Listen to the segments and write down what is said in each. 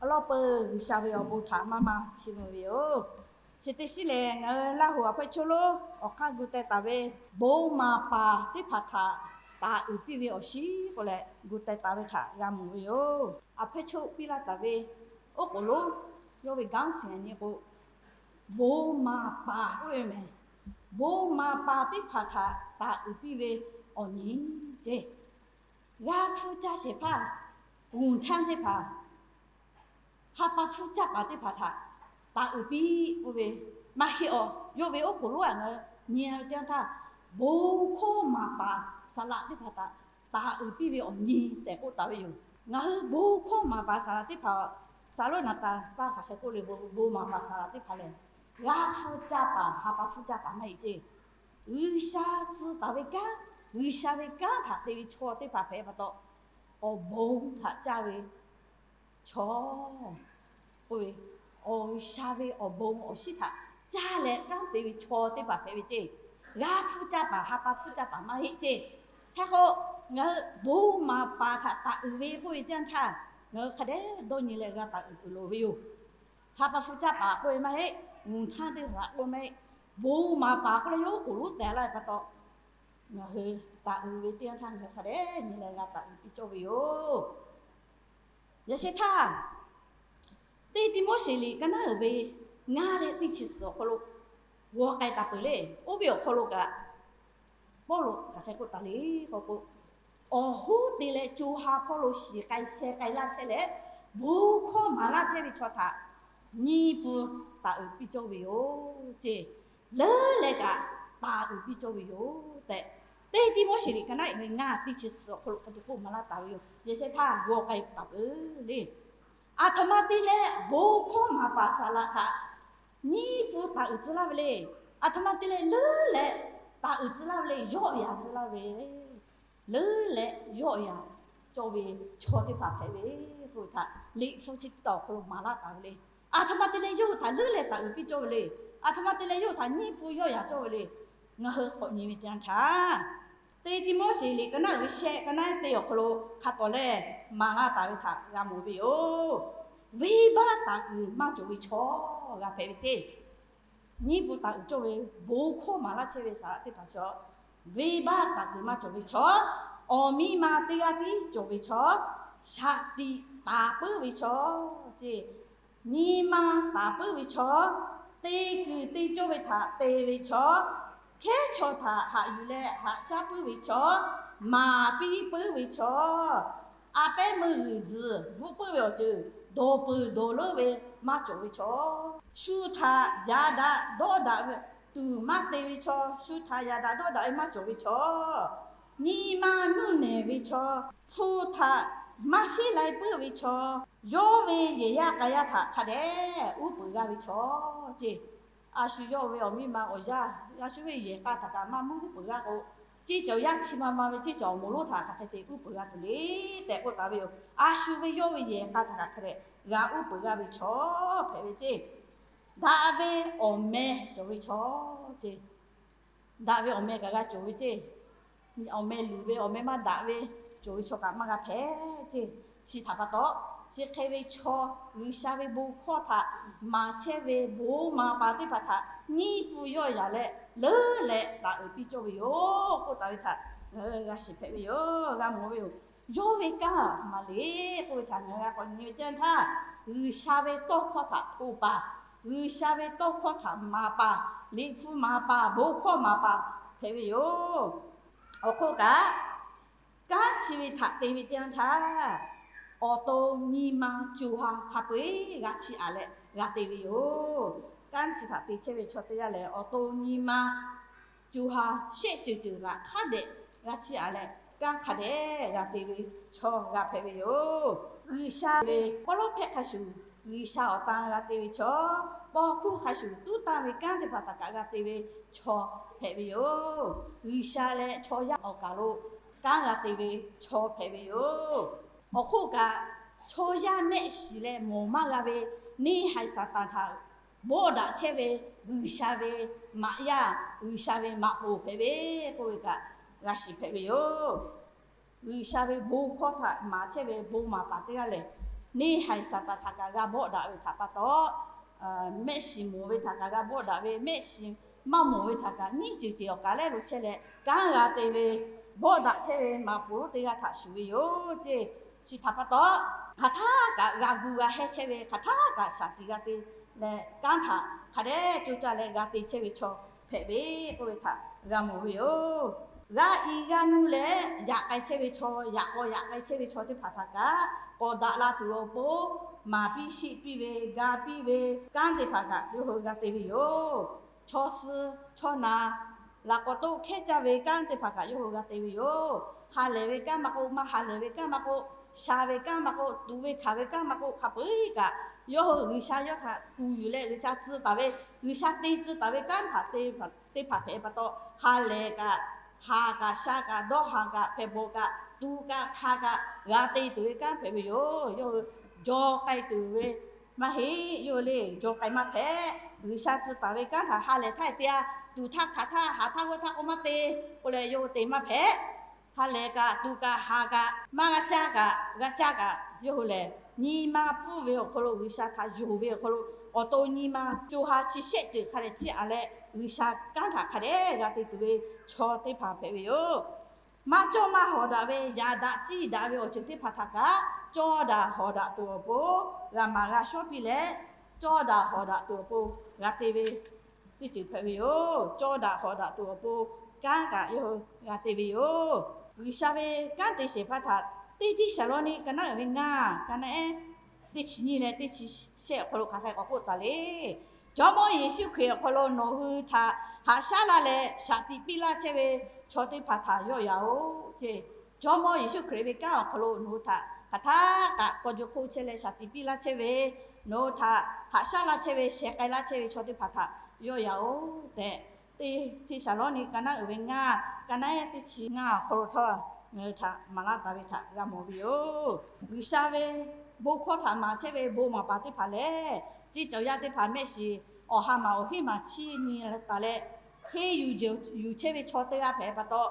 Lawˇ peuˬ G'uiˬsha ve awˬ bon htaꞈ maˇ maˇ chiˇ mvuh ve yoˬ. Chi teˇ shiˉ lehˬ, ngaˬ hui Laˇ huˍ awˬ hpaweh chaw lonˉ awˬ hk'aˇ gu teh taˍ ve bon maˍ paˍ teˇ hpaˍ htaꞈ taˍ uiˍ piˇ ve awˬ shiˉ k'oˆ leh gu teh taˍ ve htaꞈ g'a mawˬ ve yoˬ. Awˬ hpaweh chaw piˇ laˇ taˍ ve oˉ k'oˍ lonˉ yawˇ ve ခေါင်းစဉ် nyi k'o, bon maˍ paˍ k'oˆ ve mehˬ. Bon maˍ paˍ teˇ hpaˍ htaꞈ taˍ uiˍ piˇ ve awˬ nyi ceˇ, g'aˇ hpfuhˇ caˇ shehˍ hpaˇ, ဝန်ထမ်း teˇ hpaˍ, ha pa hpfuhˇ caˇ paˍ teˇ hpaˍ htaꞈ taˍ uiˍ piˇ k'oˆ ve maˇ heˆ awˬ. Yawˇ ve oˉ k'oˍ lonˉ aꞈ ngaˬ hui nyi ve teˇ yanˇ htaˇ, bon hkawˇ maˍ paˍ saˍ laꞈ teˇ hpaˍ htaꞈ taˍ uiˍ piˇ ve awˬ nyi tehꞈ k'oˆ taˍ ve yoˬ. Ngaˬ hui bon hkawˇ maˍ paˍ saˍ laꞈ teˇ hpaˍ, Saˍlonˍ naˍ taˍ paˇ hk'aˬ hk'e k'oˆ le, bon maˍ paˍ saˍ laꞈ teˇ hpaˍ lehˬ, g'aˇ hpfuhˇ caˇ paˍ, ha pa hpfuhˇ caˇ paˍ maˇ heˆ ceˇ. G'uiˬsha tcuh taˍ ve kanˉ, G'uiˬsha ve kanˉ htaꞈ te ve chaw teˇ hpaˍ hpehꞈ pa taw, awˬ bon htaꞈ caˇ ve chaw, k'oˆ ve, G'uiˬsha ve awˬ bon awˬ shiˉ htaꞈ caˇ leh kanˉ te ve chaw teˇ hpaˍ hpehꞈ ve ceˇ. G'aˇ hpfuhˇ caˇ paˍ, ha pa hpfuhˇ caˇ paˍ maˇ heˆ ceˇ. Hk'e k'o, ngaˬ hui bon maˍ paˍ htaꞈ taˍ uiˍ ve k'oˆ ve teˇ yanˇ htaˇ, ngaˬ hui hk'a dehꞈ dawˇ nyi leh g'a taˍ uiˍ peuˬ loˍ ve yoˬ. Ha pa hpfuhˇ caˇ paˍ k'oˆ ve maˇ heˆ, ဝန်ထမ်း teˇ hpaˍ k'oˆ maˇ heˆ, bon maˍ paˍ k'oˆ leh yawˇ oˉ k'oˍ lonˉ tehꞈ laˇ ve pa taw, ngaˬ hui taˍ uiˍ ve teˇ yanˇ htaˇ ngaˬ hui hk'a dehꞈ nyi leh g'a taˍ uiˍ piˇ cawˇ ve yoˬ. Yaꞈ sheh htaˇ, teˇ Tiˆmoˉseˍ liꞈ ka naˉ uiˍ ve ngaˇ leh teˇ chi suhˍ awˬ hk'aw lo g'aw k'ai taˍ peuˬ le. Oˇ ve awˬ hk'aw lo kaꞈ, Pawˇluꞈ hk'aˬ hk'e k'oˆ taˍ le k'o k'o, awˬ hoˉ te leh co ha hpawˇ lo shiˍ k'ai sheh k'ai laˇ chehˇ leh, bon hkawˇ maˍ laˇ chehˇ ve chaw htaꞈ nyiˇ pun taˍ uiˍ piˇ cawˇ ve yoˬ ceˇ. Leuˉ leh kaꞈ taˍ uiˍ piˇ cawˇ ve yoˬ tehꞈ, teˇ Tiˆmoˉseˍ liꞈ ka naˉ uiˍ ve ngaˇ teˇ chi suhˍ awˬ hk'aw lo hk'e te k'oˆ maˍ laˇ taˍ ve yoˬ. Yaꞈ sheh htaˇ g'aw k'ai taˍ peuˬ le. Aˬ htoꞈ ma te leh bon hkawˇ maˍ paˍ saˍ laꞈ htaꞈ nyiˇ pun taˍ uiˍ tcuh laˇ ve le. Aˬ htoꞈ ma te leh leuˉ leh taˍ uiˍ tcuh laˇ ve le. Yawˆ yan tcuh laˇ ve, leuˉ leh yawˆ yan cawˇ ve chaw teˇ hpaˍ hpehꞈ ve k'oˆ ve htaꞈ Liꞈ hpu chi teˇ tawn awˬ hk'aw lo maˍ laˇ taˍ ve le. Aˬ htoꞈ ma te leh yawˇ hui htaꞈ leuˉ leh taˍ uiˍ piˇ cawˇ ve le. Aˬ htoꞈ ma te leh yawˇ hui htaꞈ nyiˇ pun yawˆ yan cawˇ ve le. Ngaˬ hui k'awꞈ nyi ve teˇ yanˇ htaˇ, teˇ Tiˆmoˉseˍ liꞈ ka naˉ uiˍ ve shehˆ ka naˉ te awˬ hk'aw lo hk'a tawˍ lehˬ maˍ laˇ taˍ ve htaꞈ g'a mawˬ ve yoˬ. Venˇbaˆ taˍ kuiˬ maˇ cawˬ ve chaw g'a hpehꞈ ve ceˇ. Nyiˇ pun taˍ uiˍ cawˇ ve, bon hkawˇ maˍ laˇ chehˇ ve saˍ laꞈ teˇ hpaˍ chaw, venˇbaˆ taˍ kuiˬ maˇ cawˬ ve chaw, awˬ miˇ ma teˇ g'aˇ tiˉ cawˬ ve chaw, shaˍ tiꞈ taˍ puiˉ ve chaw ceˇ. Nyi ma taˍ puiˉ ve chaw, te kuiˬ te cawˇ ve htaꞈ te ve chaw, hkehˉ chaw htaꞈ haꞈ yuˬ leh haꞈ shaˉ puiˉ ve chaw, maˍ piˇ puiˉ ve chaw, a pehˉ meuˇ g'uiˬ tzuhˬ bvuhˆ puiˉ ve awˬ ceuˬ dawˬ peuˬ dawˬ leuˉ ve maˇ cawˬ ve chaw, shu htaꞈ yaꞈ daꞈ dawˇ daꞈ ve tuˬ maˇ te ve chaw, shu htaꞈ yaꞈ daꞈ dawˇ daꞈ ve maˇ cawˬ ve chaw, nyi ma nuˇ nehˬ ve chaw, hpu htaꞈ maˇ sheˉ lai puiˉ ve chaw, yawˇ ve yehˬ yaˇ k'a yaˇ htaꞈ hk'a dehꞈ uˉ peunˍ g'a ve chaw ceˇ. A shu yawˇ ve awˬ miˇ ma awˬ yaˇ, a shu ve yehˬ k'a htaꞈ kaꞈ maˇ muˇ uˉ peunˍ g'a k'o, ceˇ cawˬ yaˇ chi ma ma ve ceˇ cawˬ awˬ moˍ lonˉ htaꞈ hk'aˬ hk'e te uˉ peunˍ g'a tuˬ le tehꞈ k'oˆ taˍ ve yoˬ. A shu ve yawˇ ve yehˬ k'a htaꞈ kaꞈ hk'a dehꞈ g'a uˉ peunˍ g'a ve chaw hpehꞈ ve ceˇ. Daꞈ ve awˬ meh cawˬ ve chaw ceˇ. Daꞈ ve awˬ meh kaꞈ g'a cawˬ ve ceˇ. Awˬ meh luˬ ve awˬ meh maˇ daꞈ ve cawˬ ve chaw kaꞈ maˇ g'a hpehꞈ ceˇ. Chi htaꞈ pa taw, chi hk'e ve chaw G'uiˬsha ve bon hkawˇ htaꞈ maˍ chehˇ ve bon maˍ paˍ teˇ hpaˍ htaꞈ nyiˇ pun yawˆ yan leh leuˉ leh taˍ uiˍ piˇ cawˇ ve yoˬ k'oˆ taˍ ve htaꞈ ngaˬ hui g'a shiˍ hpehꞈ ve yoˬ, g'a mawˬ ve yoˬ. Yawˇ ve kanˉ maˍ le k'oˆ ve htaꞈ ngaˬ hui g'a k'awꞈ nyi ve teˇ yanˇ htaˇ, G'uiˬsha ve tawˇ hkawˇ htaꞈ hto paˍ, G'uiˬsha ve tawˇ hkawˇ htaꞈ maˍ paˍ, liꞈ hpu maˍ paˍ, bon hkawˇ maˍ paˍ hpehꞈ ve yoˬ. Awˬ hk'oˆ kaꞈ, kanˉ chi ve htaꞈ te ve teˇ yanˇ htaˇ, awˬ to nyi ma co ha hk'a peu-eˬ g'a chiˇ aꞈ leh g'a te ve yoˬ. Kanˉ chi htaꞈ te chehˇ ve chaw teˇ g'aˇ lehˬ, awˬ to nyi ma co ha shehˆ ceuˬ ceuˬ kaꞈ hk'a dehꞈ g'a chiˇ aꞈ leh, kanˉ hk'a dehꞈ g'a te ve chaw g'a hpehꞈ ve yoˬ. G'uiˬsha ve pawˇ lawˉ hpehꞈ hk'a shuˍ, G'uiˬsha awˬ tan g'a te ve chaw, paw hkuˇ hk'a shuˍ tuˉ tanˇ ve kanˉ teˇ hpaˍ htaꞈ kaꞈ g'a te ve chaw hpehꞈ ve yoˬ. G'uiˬsha leh chaw yaˇ awˬ kaˬ lo kanˉ g'a te ve chaw hpehꞈ ve yoˬ. Awˬ hk'oˆ kaꞈ, chaw yaˇ mehˆ shiˍ leh mawˬ maˇ g'a ve neˇ haiˬ Saˍtanˍ htaꞈ bawˆ daꞈ chehˇ ve G'uiˬsha ve maꞈ yaˇ, G'uiˬsha ve maꞈ poˍ hpehꞈ ve k'oˆ ve kaꞈ g'a shiˍ hpehꞈ ve yoˬ. G'uiˬsha ve bon hkawˇ htaꞈ maˍ chehˇ ve bon maˍ paˍ teˇ g'aˇ lehˬ, neˇ haiˬ Saˍtanˍ htaꞈ kaꞈ g'a bawˆ daꞈ ve htaꞈ pa taw, mehˆ shiˍ mawˬ ve htaꞈ kaꞈ g'a bawˆ daꞈ ve, mehˆ shiˍ maˇ mawˬ ve htaꞈ kaꞈ nyiˇ ceuˬ ceuˬ awˬ kaˍ lehˉ lo chehˇ leh kanˉ g'a te ve, bawˆ daꞈ chehˇ ve maꞈ poˍ lonˉ teˇ g'aˇ htaꞈ shuˍ ve yoˬ ceˇ. Chi htaꞈ pa taw, hk'aˬ htaˇ kaꞈ g'a gu g'a hehnˇ chehˇ ve, hk'aˬ htaˇ kaꞈ shaˍ tiꞈ g'a te leh kanˉ htaꞈ hk'a dehꞈ coˇ caˇ leh g'a te chehˇ ve chaw hpehꞈ ve k'oˆ ve htaꞈ g'a mawˬ ve yoˬ. G'a i g'a nu leh yaꞈ k'ai chehˇ ve chaw, yaꞈ k'aw yaꞈ k'ai chehˇ ve chaw teˇ hpaˍ htaꞈ kaꞈ k'awꞈ daꞈ la tuˬ awˬ pon, maˍ piˇ sheˆ piˇ ve, ga piˇ ve kanˉ teˇ hpaˍ kaꞈ yawˇ hui g'a te ve yoˬ. Chaw suh chaw naˬ laꞈ k'awꞈ toˆ hkehˉ caˇ ve kanˉ teˇ hpaˍ kaꞈ yawˇ hui g'a te ve yoˬ. Ha lehˬ ve kanˉ maˇ k'oˆ, maˇ ha lehˬ ve kanˉ maˇ k'oˆ, sha ve kanˉ maˇ k'oˆ, tuꞈ ve hkanˍ ve kanˉ maˇ k'oˆ, hk'a peu-eˬ kaꞈ yawˇ hui G'uiˬsha yawˇ htaꞈ kuˬ yuˬ leh G'uiˬsha tcuh taˍ ve, G'uiˬsha te tcuh taˍ ve kanˉ htaꞈ te teˇ hpaˍ hpehꞈ pa taw, ha lehˬ kaꞈ, haˍ kaꞈ, sha kaꞈ, dawˇ haˍ kaꞈ, hpehꞈ bawˬ kaꞈ, tuꞈ kaꞈ, hkanˍ kaꞈ, g'a te tuˬ ve kanˉ hpehꞈ ve yoˬ. Yawˇ hui jaw k'ai tuˬ ve maˇ heˆ. Yawˇ hui le jaw k'ai maˇ hpehꞈ. G'uiˬsha tcuh taˍ ve kanˉ htaꞈ ha lehˬ htaˇ te-a, tuꞈ htaˇ hkanˍ htaˇ haˍ htaˇ g'awˇ htaˇ k'o maˇ te k'oˆ leh yawˇ hui te maˇ hpehꞈ. Ha lehˬ kaꞈ, tuꞈ kaꞈ, haˍ kaꞈ, maˇ g'a caˇ kaꞈ, g'a caˇ kaꞈ, yawˇ hui lehˬ nyi ma pfuhˇ ve awˬ hk'aw lo, G'uiˬsha htaꞈ yonˍ ve awˬ hk'aw lo, awˬ to nyi ma co ha chi shehˆ ceuˬ hk'a dehꞈ chiˇ aꞈ leh, G'uiˬsha kanˉ htaꞈ hk'a dehꞈ g'a te tuˬ ve chaw teˇ hpaˍ hpehꞈ ve yoˬ. Maˇ cawˇ maˇ hawˍ daꞈ ve, yaꞈ daꞈ ciˇ daꞈ ve awˬ ceuˬ teˇ hpaˍ htaꞈ kaꞈ cawˇ daꞈ hawˍ daꞈ tuˬ awˬ pon g'a maˍ g'a shawˉ piˇ leh, cawˇ daꞈ hawˍ daꞈ tuˬ awˬ pon g'a te ve teˇ ceuˬ hpehꞈ ve yoˬ. Cawˇ daꞈ hawˍ daꞈ tuˬ awˬ pon kanˉ kaꞈ yawˇ hui g'a te ve yoˬ. G'uiˬsha ve kanˉ te shehˍ hpaˇ htaꞈ teˇ Hteˇsaˍlawˇniˆ ka naˉ uiˍ ve ngaˇ, ka naˉ ehˉ teˇ chi nyiˇ leh teˇ chi shehˆ awˬ hk'aw lo hk'aˬ hk'e k'awꞈ k'oˆ taˍ le. Jawˇmawˇ Yeˍsuˆ Hkriꞈ awˬ hk'aw lo nawˬ hui htaꞈ haꞈ shaˉ laˇ leh shaˍ tiꞈ piˇ laˇ chehˇ ve chaw teˇ hpaˍ htaꞈ yawˇ yaꞈ-oˬ ceˇ. Jawˇmawˇ Yeˍsuˆ Hkriꞈ ve kanˉ awˬ hk'aw lo nawˬ hui htaꞈ hk'aˬ htaˇ kaꞈ k'aw jaw hk'oˆ chehˇ leh shaˍ tiꞈ piˇ laˇ chehˇ ve, nawˬ hui htaꞈ haꞈ shaˉ laˇ chehˇ ve, sheh k'ai laˇ chehˇ ve chaw teˇ hpaˍ htaꞈ yawˇ yaꞈ-oˬ tehꞈ, teˇ Hteˇsaˍlawˇniˆ ka naˉ uiˍ ve ngaˇ, ka naˉ ehˉ teˇ chi ngaˇ awˬ hk'aw lo htawˇ ngaˬ hui htaꞈ maˍ laˇ taˍ ve htaꞈ g'a mawˬ ve yoˬ. G'uiˬsha ve bon hkawˇ htaꞈ maˍ chehˇ ve bon maˍ paˍ teˇ hpaˍ lehˬ, ceˇ cawˬ yaˇ teˇ hpaˍ mehˆ shiˍ awˬ ha maˬ awˬ hinˉ maˬ chiˇ nyi taˍ leh, henˇ yuˬ yuˬ chehˇ ve chaw teˇ g'aˇ hpehꞈ pa taw,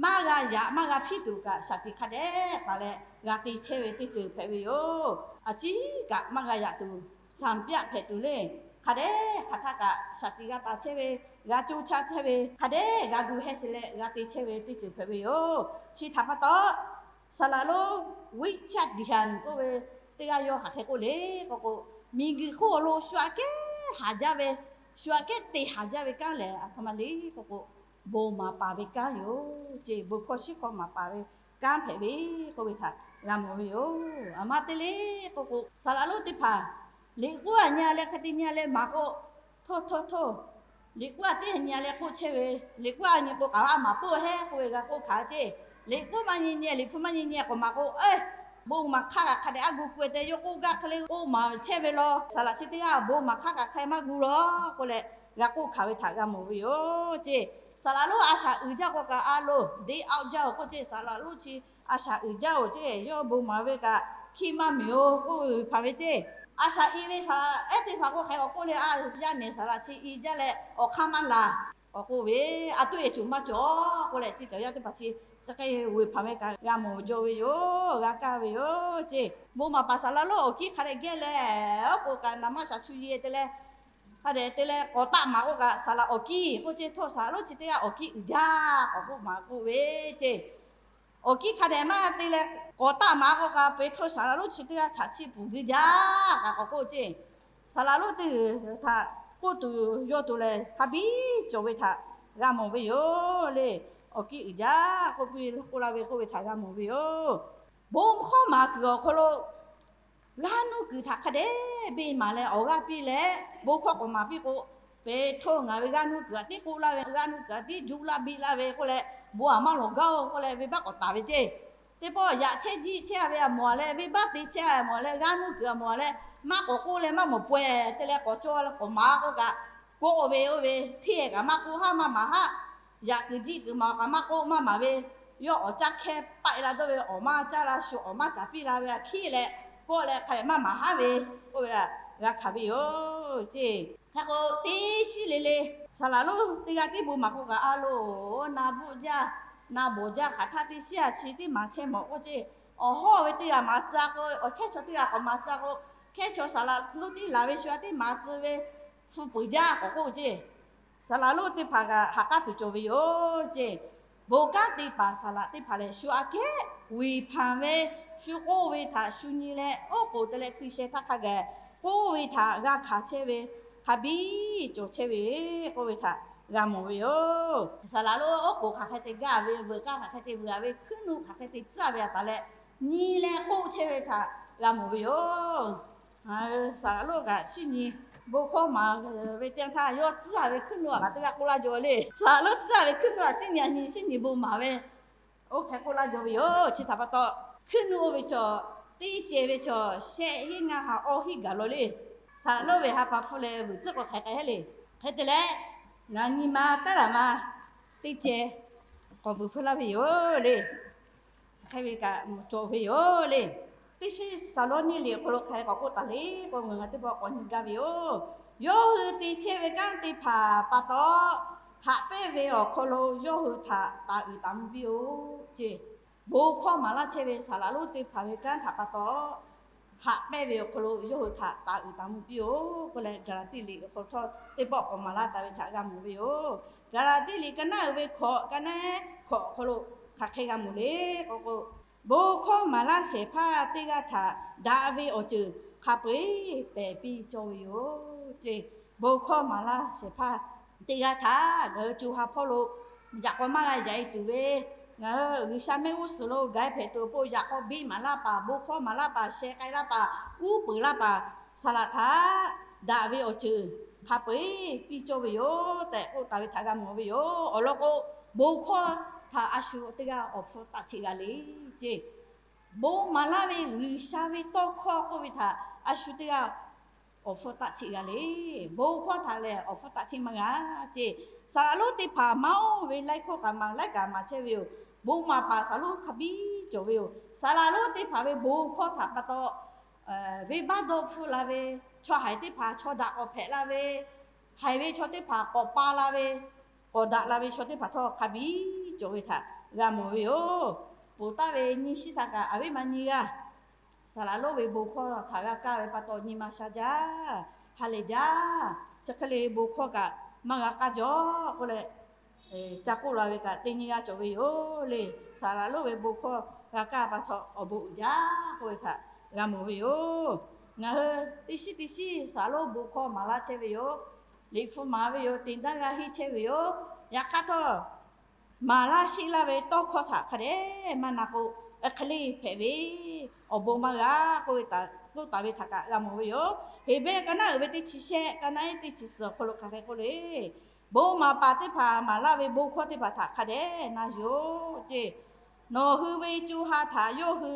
maˇ g'a yaꞈ maˇ g'a hpiˇ tuˬ kaꞈ shaˍ tiꞈ hk'a dehꞈ taˍ leh g'a te chehˇ ve teˇ ceuˬ hpehꞈ ve yoˬ. A ciˉ kaꞈ maˇ g'a yaꞈ tuˬ, sanˍ pyaˆ hpehꞈ tuˬ le. Hk'a dehꞈ hk'aˬ htaˇ kaꞈ shaˍ tiꞈ g'a taˍ chehˇ ve, g'a coˇ caˇ chehˇ ve, hk'a dehꞈ g'a gu heh sheˍ leh g'a te chehˇ ve teˇ ceuˬ hpehꞈ ve yoˬ. Chi htaꞈ pa taw, saˍ laꞈ lonˉ WeChat Dian k'oˆ ve teˇ g'aˇ yawˇ hk'aˬ hk'e k'oˆ le k'oˆ k'o, miˬguiˬ hk'oˆ awˬ lo shu aꞈ kehˉ haˍ jaˇ ve, shu aꞈ kehˉ te haˍ jaˇ ve kanˉ lehˬ, aˬ htoꞈ ma le k'oˆ k'o, bon maˍ paˍ ve kanˉ yoˬ ceˇ. Bon hkawˇ shiˉ hkawˇ maˍ paˍ ve kanˉ hpehꞈ ve k'oˆ ve htaꞈ g'a mawˬ ve yoˬ. Aˬ ma te le k'oˆ k'o, saˍ laꞈ lonˉ teˇ hpaˍ liꞈ k'oˆ a nyi a leh hk'e te nyi a leh maˍ k'o, htoˇ htoˇ htoˇ, liꞈ k'oˆ a teˇ nyi a leh k'oˆ chehˇ ve, liꞈ k'oˆ a nyi k'o k'aꞈ a maˍ peuˬ hehˉ k'oˆ ve g'a k'oˆ hkanˍ ceˇ. Liꞈ k'oˆ maˇ nyi nyi, liꞈ hpu maˇ nyi nyi k'awꞈ maˍ k'o, bon maˍ hk'aˇ kaꞈ hk'a dehꞈ a gu k'oˆ ve te, yawˇ k'oˆ gaˇ hk'e le k'oˆ maˍ chehˇ ve law. Saˍ laꞈ chi teˇ g'aˇ bon maˍ hk'aˇ kaꞈ hk'a maˇ gu law k'oˆ leh g'a k'oˆ hkanˍ ve htaꞈ g'a mawˬ ve yoˬ ceˇ. Saˍ laꞈ lonˉ a shaꞈ uiˍ jaˇ k'o kaꞈ a loˬ, day out jaˇ-oˬ k'oˆ ceˇ. Saˍ laꞈ lonˉ chi a shaꞈ uiˍ jaˇ-oˬ ceˇ. Yawˇ bon maˍ ve kaꞈ hkiˇ maˇ miˬ-oˬ k'oˆ ve hpanˍ ve ceˇ. A shaꞈ i ve saˍ laꞈ ehˉ teˇ hpaˍ k'o hk'aˬ hk'e k'awꞈ k'oˆ le, a yaˇ nehˬ saˍ laꞈ chi i jaˇ leh awˬ hk'aˇ maˇ laˬ k'awꞈ k'oˆ ve, a toˆ e coˬ maˇ cawˬ k'oˆ leh, ceˇ cawˬ yaˇ teˇ hpaˍ chi chi hk'e vuiˬ hpanˍ ve kaꞈ g'a mawˬ jaw ve yoˬ, g'a kaˇ ve yoˬ ceˇ. Bon maˍ paˍ saˍ laꞈ lonˉ awˬ kiˉ hk'a dehꞈ geh leh, oˉ k'o kaꞈ naˍ manˇ shaˍ chu ye te leh, hk'a dehꞈ te leh k'awꞈ taˆ maˍ k'o kaꞈ saˍ laꞈ awˬ kiˉ k'oˆ ceˇ, htoˇ saˍ laꞈ lonˉ chi teˇ g'aˇ awˬ kiˉ uiˍ jaˇ k'awꞈ k'oˆ maˍ k'oˆ ve ceˇ. Awˬ kiˉ hk'a dehꞈ maˇ te leh k'awꞈ taˆ maˍ k'o kaꞈ, pe htoˇ saˍ laꞈ lonˉ chi teˇ g'aˇ chaꞈ chiˆ pfuhˍ guiˇ jaˇ kaꞈ k'awꞈ k'oˆ ceˇ. Saˍ laꞈ lonˉ teˇ g'uiˬ htaꞈ k'oˆ tuˬ yaw tuˬ lehˬ, hk'a biˇ cawˬ ve htaꞈ g'a mawˬ ve yoˬ le. Awˬ kiˉ uiˍ jaˇ k'oˆ piˇ k'oˆ laˇ ve k'oˆ ve htaꞈ g'a mawˬ ve yoˬ. Bon hkawˇ maˍ kuiˬ awˬ hk'aw lo g'aˇ nuˇ kuiˬ htaꞈ hk'a dehꞈ beˇ maˍ leh awˬ g'aˇ piˇ leh, bon hkawˇ k'awꞈ maˍ piˇ k'o, pe htoˇ ngaˬ ve g'aˇ nuˇ kuiˬ aꞈ tiˉ k'oˆ laˇ ve, g'aˇ nuˇ kuiˬ aꞈ tiˉ juˆ laˇ biˆ laˇ ve k'oˆ leh, bon aꞈ maˇ lawˬ gaˇ-oˬ k'oˆ leh, venˇbaˆ k'awꞈ taˍ ve ceˇ. Teˇ pawˆ yaꞈ chehˇ jiˇ chehˇ ve aꞈ mawˬ leh, venˇbaˆ te chehˇ aꞈ mawˬ leh, g'aˇ nuˇ kuiˬ aꞈ mawˬ leh, maˇ k'awꞈ k'oˆ leh maˇ mawˬ pawehˇ te leh k'awꞈ caw k'awꞈ maˍ k'oˆ kaꞈ, kawˆ ve oˇ ve hteˇ kaꞈ maˇ k'oˆ haˉ maˇ maˍ haˉ, yaꞈ kuiˬ jiˆ kuiˬ maˍ kaꞈ maˇ k'oˆ maˇ maˍ ve, yawˇ awˬ caˇ hkehˇ paˆ e la dawˇ ve, awˬ maˇ caˇ la shu awˬ maˇ caˍ piˇ la ve aꞈ hkiˉ leh, kawˆ leh hk'a dehꞈ maˇ maˍ haˉ ve k'oˆ ve g'a hkanˍ ve yoˬ ceˇ. Hk'e k'o, teˇ shiˉ le le saˍ laꞈ lonˉ teˇ g'aˇ tiˉ bon maˍ k'o kaꞈ, a loˬ, na bvuhˆ jaˇ, na bawˬ jaˇ, hk'aˬ htaˇ teˇ shiˉ a chi teˇ maˍ chehˇ mawˬ k'oˆ ceˇ. Awˬ hawˉ ve teˇ g'aˇ maˍ tcuh k'o, awˬ hkehˉ chaw teˇ g'aˇ k'awꞈ maˍ tcuh k'o, hkehˉ chaw saˍ laˍ lonˉ tiˉ laˬ ve shu aꞈ tiˉ maˍ tcuh ve hpu peuˬ jaˇ k'awꞈ k'oˆ ceˇ. Saˍ laˍ lonˉ teˇ hpaˍ kaꞈ ha k'aˉ tuˬ cawˬ ve yoˬ ceˇ. Bon kanˉ te paˍ saˍ laˍ teˇ hpaˍ lehˬ, shu aꞈ kehˉ vuiˬ hpanˍ ve, shu k'oˆ ve htaꞈ shu nyi leh, oˉ k'oˍ te leh hkui sheh htaˇ hk'a gaˬ k'oˆ ve htaꞈ g'a hkanˍ chehˇ ve, hk'a biˇ cawˬ chehˇ ve k'oˆ ve htaꞈ g'a mawˬ ve yoˬ. Saˍ laˍ lonˉ oˉ k'oˍ hk'aˬ hk'e te gaˇ ve, veuꞈ k'aˇ hk'aˬ hk'e te veuꞈ ve, hkuiˉ nuˆ hk'aˬ hk'e te tcuhˉ ve aꞈ taˍ leh, nyi leh k'oˆ chehˇ ve htaꞈ g'a mawˬ ve yoˬ. Saˍ laˍ lonˉ kaꞈ shinˉ nyi bon hkawˇ maˍ ve teˇ yanˇ htaˇ, yawˇ tcuhˉ ve hkuiˉ nuˆ aꞈ kaꞈ teˇ g'aˇ k'oˆ laˇ jaw le. Saˍ laˍ lonˉ tcuhˉ ve hkuiˉ nuˆ aꞈ teˇ nyi nyi shinˉ nyi bon maˍ ve, oˇ hk'e k'oˆ laˇ jaw ve yoˬ. Chi htaꞈ pa taw, hkuiˉ nuˆ oˇ ve chaw, teˇ ceh ve chaw shehˆ heˆ ngaˇ ha awˇ heˆ gaˬ law le. Saˍ laˍ lonˉ ve ha pa hpfuhˇ leh vuiˬ tcuhˉ k'o hk'aˬ hk'e hehˉ le. Hk'e te leh, ngaˬ nyi ma taˉ laˬ ma teˇ ceh k'awꞈ vuiˬ hpfuhˇ laˇ ve yoˬ le. Chi hk'e ve kaꞈ cawˬ ve yoˬ le. Teˇ shinˉ Saˍ laˍ lonˉ nyiˇ liꞈ awˬ hk'aw lo hk'aˬ hk'e k'awꞈ k'oˆ taˍ le k'o, ngaˬ hui teˇ pawˆ k'awꞈ nyi gaˇ ve yoˬ. Yawˇ hui te chehˇ ve kanˉ teˇ hpaˍ pa taw, haꞈ pehnˇ ve awˬ hk'aw lo yawˇ hui htaꞈ taˍ uiˍ taˍ mvuh piˇ-oˆ ceˇ. Bon hkawˇ maˍ laˇ chehˇ ve saˍ laˍ lonˉ teˇ hpaˍ ve kanˉ htaꞈ pa taw, haꞈ pehnˇ ve awˬ hk'aw lo yawˇ hui htaꞈ taˍ uiˍ taˍ mvuh piˇ-oˆ k'oˆ leh, Gaˍlaˍtiˆ liꞈ awˬ hk'aw lo htawˇ teˇ pawˆ k'awꞈ maˍ laˇ taˍ ve htaꞈ g'a mawˬ ve yoˬ. Gaˍlaˍtiˆ liꞈ ka naˉ uiˍ ve hkawꞈ, ka naˉ hkawꞈ awˬ hk'aw lo hk'aˬ hk'e g'a mawˬ le k'o k'o, bon hkawˇ maˍ laˇ shehˍ hpaˇ teˇ g'aˇ htaꞈ daꞈ ve awˬ ceuˬ hk'a peu-eˬ pehˬ piˇ cawˇ ve yoˬ ceˇ. Bon hkawˇ maˍ laˇ shehˍ hpaˇ teˇ g'aˇ htaꞈ ngaˬ hui co ha hpawˇ lo yaꞈ k'aw maˇ g'a yaꞈ-e tuˬ ve, ngaˬ hui G'uiˬsha mehˆ g'uˇ suhˍ lo gaˬ-e hpehꞈ tuˬ awˬ pon yaꞈ k'aw biˇ maˍ laˇ paˍ, bon hkawˇ maˍ laˇ paˍ, sheh k'ai laˇ paˍ, uˉ peunˍ laˇ paˍ, saˍ laˍ htaꞈ daꞈ ve awˬ ceuˬ hk'a peu-eˬ piˇ cawˇ ve yoˬ tehꞈ k'oˆ taˍ ve htaꞈ g'a mawˬ ve yoˬ. Awˬ lawn k'o, bon hkawˇ htaꞈ a shu teˇ g'aˇ awˬ hpfuhˇ taˆ cheˆ g'a le ceˇ. Bon maˍ laˇ ve G'uiˬsha ve tawˇ hkawˇ k'oˆ ve htaꞈ a shu teˇ g'aˇ awˬ hpfuhˇ taˆ cheˆ g'a le. Bon hkawˇ htaꞈ lehˬ awˬ hpfuhˇ taˆ cheˆ maˇ g'a ceˇ. Saˍ laˍ lonˉ teˇ hpaˍ maˇ oˇ ve laiˉ hkawˇ kaꞈ maˍ, laiˉ kaꞈ maˍ chehˇ ve yoˬ. Bon maˍ paˍ saˍ laˍ lonˉ hk'a biˇ cawˬ ve yoˬ. Saˍ laˍ lonˉ teˇ hpaˍ ve bon hkawˇ htaꞈ pa taw, venˇbaˆ dawˇ hpfuhˇ la ve, chaw haiˬ teˇ hpaˍ chaw daꞈ k'awꞈ hpehꞈ la ve, haiˬ ve chaw teˇ hpaˍ k'awꞈ pa la ve, k'awꞈ daꞈ la ve chaw teˇ hpaˍ htawˇ hk'a biˇ cawˬ ve htaꞈ g'a mawˬ ve yoˬ. Ponˬ taˍ ve nyi shiˉ htaꞈ kaꞈ a viˉ ma nyi g'aˇ saˍ laˍ lonˉ ve bon hkawˇ htaꞈ g'a kaˇ ve pa taw nyi ma sha jaˇ, ha lehˬ jaˇ. Chi hk'e le bon hkawˇ kaꞈ maˇ g'a k'aˇ jaw k'oˆ leh, ca k'oˆ la ve kaꞈ teˇ nyi g'aˇ cawˬ ve yoˬ le. Saˍ laˍ lonˉ ve bon hkawˇ g'a kaˇ pa taw awˬ bon uiˍ jaˇ k'oˆ ve htaꞈ g'a mawˬ ve yoˬ. Ngaˬ hui teˇ shinˉ teˇ shinˉ saˍ laˍ lonˉ bon hkawˇ maˍ laˇ chehˇ ve yoˬ. Liꞈ hpu maˍ ve yoˬ. Teꞈ daˇ g'a henˇ chehˇ ve yoˬ. Yaꞈ hk'aˇ htawˇ, maˍ laˇ sheˆ laˇ ve tawˇ hkawˇ htaꞈ hk'a dehꞈ maˇ na k'o, hk'e le hpehꞈ ve awˬ bon maˇ g'a k'oˆ ve, k'oˆ taˍ ve htaꞈ kaꞈ g'a mawˬ ve yoˬ. Heˍbrehˇ ka naˉ uiˍ ve teˇ chi shehˆ, ka naˉ ehˉ teˇ chi suhˍ awˬ hk'aw lo hk'aˬ hk'e k'oˆ le. Bon maˍ paˍ teˇ hpaˍ maˍ laˇ ve bon hkawˇ teˇ hpaˍ htaꞈ hk'a dehꞈ na yuˬ-oˬ ceˇ. Nawˬ hui ve co ha htaꞈ yawˇ hui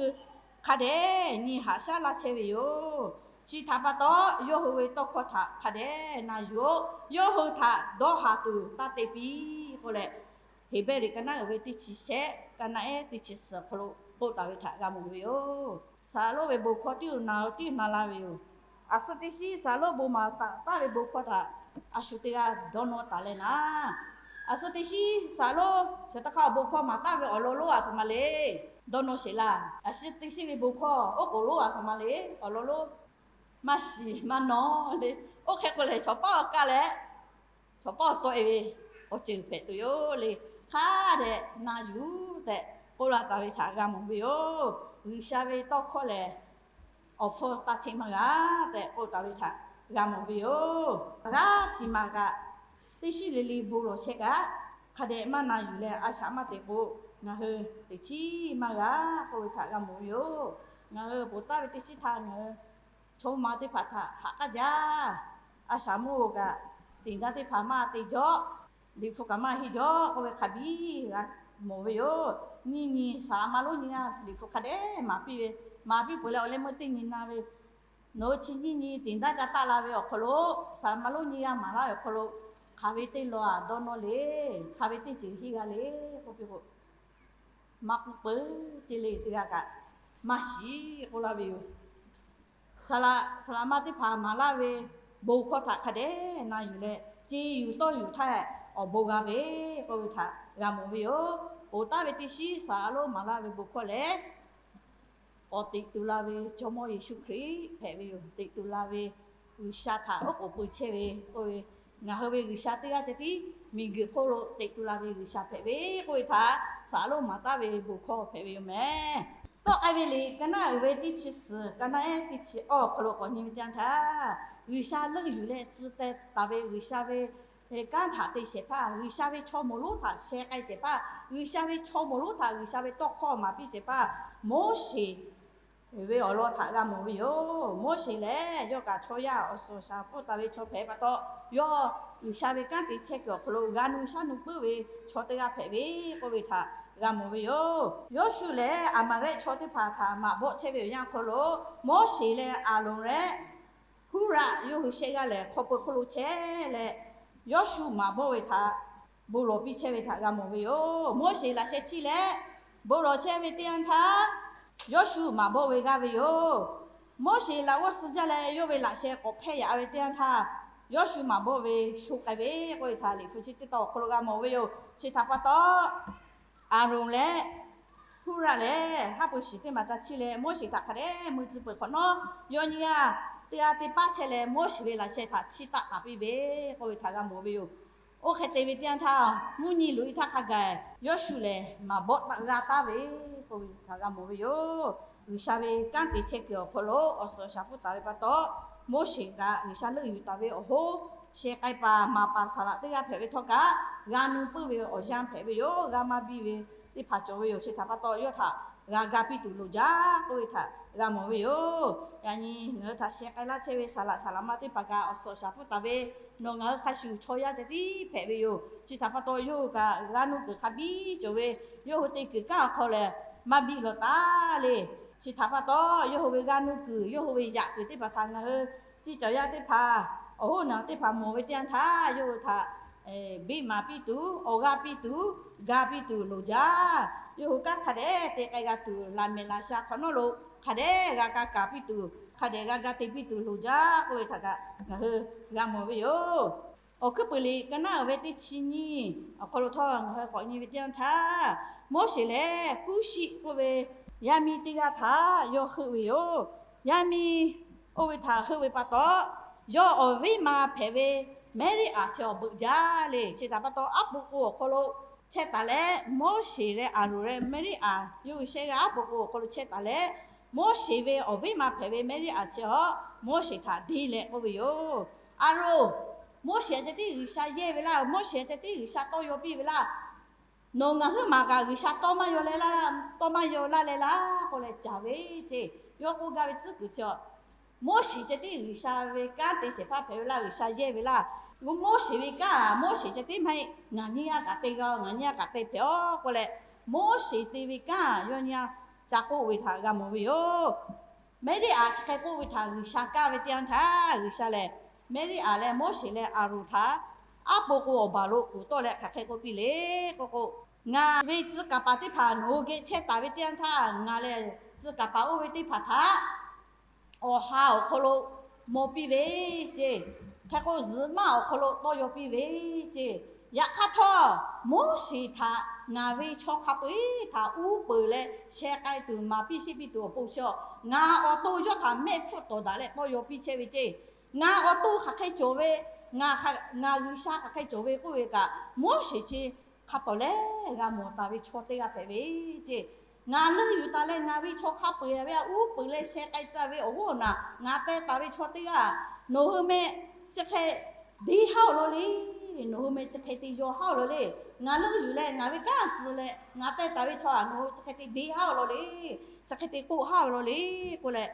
hk'a dehꞈ nyi haꞈ shaˉ laˇ chehˇ ve yoˬ. Chi htaꞈ pa taw, yawˇ hui ve tawˇ hkawˇ htaꞈ hk'a dehꞈ na yuˬ-oˬ. Yawˇ hui htaꞈ dawˇ haˍ tuˬ taˇ te piˇ k'oˆ leh, Heˍbrehˇ liꞈ ka naˉ uiˍ ve teˇ chi shehˆ, ka naˉ ehˉ teˇ chi suhˍ awˬ hk'aw lo k'oˆ taˍ ve htaꞈ g'a mawˬ ve yoˬ. Saˍ laˍ lonˉ ve bon hkawˇ tiˉ na tiˉ na la ve yoˬ. A suh teˇ shinˉ saˍ laˍ lonˉ bon maˍ taˍ taˍ ve bon hkawˇ htaꞈ a shu teˇ g'aˇ dawˇ nawˇ taˍ leh naˍ, a suh teˇ shinˉ saˍ laˍ lonˉ hk'e taˇ hk'aˇ awˬ bon hkawˇ maˍ taˍ ve awˬ lawn lonˉ a htoꞈ ma le. Dawˇ nawˇ sheˍ laˇ. A suh teˇ shinˉ ve bon hkawˇ oˉ k'oˍ lonˉ a htoꞈ ma le. Awˬ lawn lonˉ maˇ shiˍ maˇ nawˇ le. Oˇ hk'e k'o lehˬ, chaw paˉ awˬ kaˇ leh chaw paˉ awˬ tawˆ-e ve awˬ ceuˬ hpehꞈ tuˬ yoˬ le. Hk'a dehꞈ na yuˬ tehꞈ k'oˆ laˇ taˍ ve htaꞈ g'a mawˬ ve yoˬ. G'uiˬsha ve tawˇ hkawˇ lehˬ, awˬ hpfuhˇ taˇ cheˆ maˇ g'a tehꞈ k'oˆ taˍ ve htaꞈ g'a mawˬ ve yoˬ. G'aˇ htiꞈ maˍ kaꞈ, teˇ shinˉ le le bon lawˬ sheh kaꞈ, hk'a dehꞈ maˇ na yuˬ leh a shaꞈ maˇ te k'o, ngaˬ hui teꞈ chiˉ maˇ g'a k'oˆ ve htaꞈ g'a mawˬ ve yoˬ. Ngaˬ hui ponˬ taˍ ve teˇ shinˉ htaˇ ngaˬ hui chaw ma teˇ hpaˍ htaꞈ haꞈ k'aˇ jaˇ. A shaꞈ mawˇ-oˬ kaꞈ, teꞈ daˇ teˇ hpaˍ maˇ te jawˆ, liꞈ hpu kaꞈ maˇ henˇ jawˆ k'oˆ ve hk'a biˇ g'a mawˬ ve yoˬ. Nyiˇ nyi saˍ laˍ ma lonˉ nyiˇ g'aˇ liꞈ hpu hk'a dehꞈ maˍ piˇ ve, maˍ piˇ peuˬ leh awˬ leh meuˇ teˇ nyi na ve, nawˬ hui chi nyiˇ nyi teꞈ daˇ ca taˆ la ve awˬ hk'aw lo, saˍ laˍ ma lonˉ nyiˇ g'aˇ maˍ laˇ ve awˬ hk'aw lo, hk'aˬ ve teˇ law aꞈ dawˇ nawˇ le, hk'aˬ ve teˇ ceuˬ henˇ g'a le k'oˆ piˇ k'o, maˇ k'oˆ peuˬ ceˇ le. Teˇ g'aˇ kaꞈ maˇ shiˍ k'oˆ laˇ ve yoˬ. Saˍ laˍ, saˍ laˍ ma teˇ hpaˍ maˍ laˇ ve bon hkawˇ htaꞈ hk'a dehꞈ na yuˬ leh, ce yuˬ tawˇ yuˬ htaˇ awˬ bon g'a ve k'oˆ ve htaꞈ g'a mawˬ ve yoˬ. Ponˬ taˍ ve teˇ shinˉ saˍ laˍ lonˉ maˍ laˇ ve bon hkawˇ lehˬ, K'awꞈ teꞈ tu la ve Jawˇmawˇ Yeˍsuˆ Hkriꞈ hpehꞈ ve yoˬ. Teꞈ tu la ve G'uiˬsha htaꞈ oˉ k'oˍ pui chehˇ ve k'oˆ ve, ngaˬ hui ve G'uiˬsha teˇ g'aˇ ceh tiˉ miˬguiˬ hk'oˆ lo teꞈ tu la ve G'uiˬsha hpehꞈ ve k'oˆ ve htaꞈ saˍ laꞈ lonˉ maˍ taˍ ve bon hkawˇ hpehꞈ ve yoˬ mehˍ. Tawˆ k'ai ve liꞈ ka naˆ uiˍ ve teˇ chi suhˍ, ka naˆ ehˉ teˇ chi awˇ awˬ hk'aw lo k'awꞈ nyi ve teˇ yanˇ htaˇ, G'uiˬsha leuˆ yuˬ leh tcuh teh taˍ ve G'uiˬsha ve kanˉ htaꞈ te shehˍ hpaˇ, G'uiˬsha ve chaw moˍ lonˉ htaꞈ sheh k'ai shehˍ hpaˇ, G'uiˬsha ve chaw moˍ lonˉ htaꞈ G'uiˬsha ve tawˇ hkawˇ maˍ piˇ shehˍ hpaˇ Moˉseˍ ve awˬ lawn htaꞈ g'a mawˬ ve yoˬ. Moˉseˍ lehˬ yawˇ kaꞈ chaw yaˇ awˬ suhˍ awˬ shaˍ pfuhˇ taˍ ve chaw hpehꞈ pa taw, yawˇ G'uiˬsha ve kanˉ te chehˇ kuiˬ awˬ hk'aw lo g'a nu shaˉ nu puiˉ ve chaw teˇ g'aˇ hpehꞈ ve k'oˆ ve htaꞈ g'a mawˬ ve yoˬ. Yawˇshuˆ lehˬ Aˍmaˍrehˆ chaw teˇ hpaˍ htaꞈ maꞈ bawˆ chehˇ ve awˬ yanˇ hk'aw lo, Moˉseˍ leh Aˍronˍ leh Huˉraꞈ yawˇ hui shehˆ g'aˇ lehˬ hk'aw pui hk'oˆ lo chehˇ leh, Yawˇshuˆ maꞈ bawˆ ve htaꞈ bon lawˬ piˇ chehˇ ve htaꞈ g'a mawˬ ve yoˬ. Moˉseˍ laꞈ sheh chiˇ leh bon lawˬ chehˇ ve teˇ yanˇ htaˇ, Yawˇshuˆ maꞈ bawˆ ve g'aˇ ve yoˬ. Moˉseˍ laꞈ g'awˇ suh jaˇ leh yawˇ ve laꞈ sheh k'awꞈ hpehˇ yaꞈ ve teˇ yanˇ htaˇ, Yawˇshuˆ maꞈ bawˆ ve sho k'ai ve k'oˆ ve htaꞈ Liꞈ hpu chi teˇ tawn awˬ hk'aw lo g'a mawˬ ve yoˬ. Chi htaꞈ pa taw, Aˍronˍ leh Huˉraꞈ lehˬ haˉ pui shiˍ teˇ maˬ ca chiˇ leh Moˉseˍ htaꞈ hk'a dehꞈ mui tcuh peuˬ hk'awꞈ nawˉ, yawˇ nyiˇ g'aˇ teˇ g'aˇ teˇ paˉ chehˇ leh Moˉseˍ ve laꞈ sheh htaꞈ chiˇ taˆ taˍ piˇ ve k'oˆ ve htaꞈ g'a mawˬ ve yoˬ. Oˇ hk'e te ve teˇ yanˇ htaˇ, mvuhˇ nyi loꞈ e htaˇ hk'a gaˬ Yawˇshuˆ lehˬ maꞈ bawˆ taˆ g'a taˍ ve k'oˆ ve htaꞈ g'a mawˬ ve yoˬ. G'uiˬsha ve kanˉ te chehˇ kuiˬ awˬ hk'aw lo awˬ suhˍ awˬ shaˍ pfuhˇ taˍ ve pa taw, Moˉseˍ kaꞈ G'uiˬsha leuˆ yuˬ taˍ ve awˬ hoˉ sheh k'ai paˍ maˍ paˍ saˍ laꞈ teˇ g'aˇ hpehꞈ ve htawˇ kaꞈ, g'a nu puiˉ ve awˬ yanˇ hpehꞈ ve yoˬ. G'a maˇ biˇ ve teˇ hpaˍ cawˬ ve yoˬ. Chi htaꞈ pa taw yawˇ htaꞈ g'a ga piˇ tuˬ loˍ jaˇ k'oˆ ve htaꞈ g'a mawˬ ve yoˬ. Yaꞈ nyi ngaˬ hui htaꞈ sheh k'ai laˇ chehˇ ve saˍ laꞈ saˍ laꞈ ma teˇ hpaˍ kaꞈ awˬ suhˍ awˬ shaˍ pfuhˇ taˍ ve, nawˬ ngaˬ hui hk'a shuˍ chaw yaˇ ceh tiˉ hpehꞈ ve yoˬ. Chi htaꞈ pa taw yawˇ hui kaꞈ g'a nu kuiˬ hk'a biˇ cawˬ ve, yawˇ hui te kuiˬ kanˉ awˬ hk'aw lehˬ maˇ biˇ lawˬ taˍ le. Chi htaꞈ pa taw yawˇ hui ve g'a nu kuiˬ, yawˇ hui ve yaꞈ kuiˬ teˇ hpaˍ htaꞈ ngaˬ hui ciˇ cawˬ yaˇ teˇ hpaˍ, awˬ hoˉ naˬ teˇ hpaˍ mawˬ ve teˇ yanˇ htaˇ, yawˇ hui htaꞈ biˇ maˍ piˇ tuˬ, awˬ g'aˇ piˇ tuˬ, ga piˇ tuˬ loˍ jaˇ. Yawˇ hui kanˉ hk'a dehꞈ te k'ai g'a tuˬ, laꞈ mehˍ laꞈ sha hk'awꞈ nawˉ lo hk'a dehꞈ g'a ka kaˍ piˇ tuˬ, hk'a dehꞈ g'a ga te piˇ tuˬ loˍ jaˇ k'oˆ ve htaꞈ kaꞈ ngaˬ hui g'a mawˬ ve yoˬ. Awˬ hkuiˉ puiˍ liꞈ ka naˆ uiˍ ve teˇ chi nyiˇ awˬ hk'aw lo htawˇ ngaˬ hui k'awꞈ nyi ve teˇ yanˇ htaˇ, Moˉseˍ lehˬ Kuˇshiˆ k'oˆ ve yaˇ miˇ teˇ g'aˇ htaꞈ yawˇ heuˆ ve yoˬ. Yaˇ miˇ oˇ ve htaꞈ heuˆ ve pa taw, yawˇ awˬ viˉ ma hpehꞈ ve Mehˇriˆaˍ chi awˬ beuꞈ jaˇ le. Chi htaꞈ pa taw aˉ po k'o awˬ hk'aw lo chehˇ taˍ leh, Moˉseˍ leh Aˍronˍ leh Mehˇriˆaˍ yawˇ hui shehˆ g'aˇ aˉ po k'o awˬ hk'aw lo chehˇ taˍ leh, Moˉseˍ ve awˬ viˉ ma hpehꞈ ve Mehˇriˆaˍ chi awˬ Moˉseˍ htaꞈ deˇ leh k'oˆ ve yoˬ. Aˍronˍ, Moˉseˍ ceh tiˉ G'uiˬsha yehˇ ve laˇ. Moˉseˍ ceh tiˉ G'uiˬsha tawˇ yaw piˇ ve laˇ. Nawˬ ngaˬ huiˉ maˬ kaꞈ G'uiˬsha tawˇ maˇ yaw leh laˇ, tawˇ maˇ yaw laˇ leh laˇ k'oˆ leh caˍ ve ceˇ. Yawˇ k'oˆ gaˇ ve tcuhˉ kuiˬ chi, Moˉseˍ ceh tiˉ G'uiˬsha ve kanˉ te shehˍ hpaˇ hpehꞈ ve laˇ, G'uiˬsha yehˇ ve laˇ. Moˉseˍ ve kanˉ, Moˉseˍ ceh tiˉ maˇ heˆ, ngaˬ nyiˇ g'aˇ kaꞈ te g'a, ngaˬ nyiˇ g'aˇ kaꞈ te hpehꞈ-oˬ k'oˆ leh, Moˉseˍ te ve kanˉ yawˇ nyiˇ g'aˇ ca k'oˆ ve htaꞈ g'a mawˬ ve yoˬ. Mehˇriˆaˍ chi hk'e k'oˆ ve htaꞈ G'uiˬsha kaˇ ve teˇ yanˇ htaˇ, G'uiˬsha lehˬ Mehˇriˆaˍ leh Moˉseˍ leh Aˍronˍ htaꞈ aˉ po k'o awˬ baˬ lo kuˬ tawˆ leh hk'aˬ hk'e k'oˆ piˇ le k'oˆ k'o, ngaˬ ve tcuh kaˍ paˍ teˇ hpaˍ nawˬ hui geh chehˇ taˍ ve teˇ yanˇ htaˇ, ngaˬ lehˬ tcuh kaˍ paˍ oˇ ve teˇ hpaˍ htaꞈ awˬ ha awˬ hk'aw lo maw piˇ ve ceˇ. Hk'e k'o zuhꞈ maˆ awˬ hk'aw lo tawˇ yaw piˇ ve ceˇ. Yaꞈ hk'aˇ htawˇ, Moˉseˍ htaꞈ ngaˬ ve chaw hk'a peu-eˬ htaꞈ uˉ peunˍ leh sheh k'ai tuˬ maˍ piˇ sheˆ piˇ tuˬ awˬ pon chi, ngaˬ awˬ to yawˇ htaꞈ mehˆ hpfuhˆ tawˍ daꞈ leh tawˇ yaw piˇ chehˇ ve ceˇ. Ngaˬ awˬ to hk'aˬ hk'e cawˬ ve, ngaˬ G'uiˬsha hk'aˬ hk'e cawˬ ve k'oˆ ve kaꞈ, Moˉseˍ chi hk'a tawˍ lehˬ g'a mawˬ taˍ ve chaw teˇ g'aˇ hpehꞈ ve ceˇ. Ngaˬ leuˆ yuˬ taˍ leh ngaˬ ve chaw hk'a peu-eˬ ve a uˉ peunˍ leh sheh k'ai tcuh ve awˬ g'oˇ naˬ, ngaˬ teh taˍ ve chaw teˇ g'aˇ, nawˬ hui meh chi hk'e deˇ haˉ-oˬ law le. Nawˬ hui meh chi hk'e te yaw haˉ-oˬ law le. Ngaˬ leuˆ yuˬ leh ngaˬ ve kanˉ tcuh leh ngaˬ teh taˍ ve chaw htaꞈ nawˬ hui chi hk'e te deˇ haˉ-oˬ law le. Chi hk'e te k'oˆ haˉ-oˬ law le k'oˆ leh,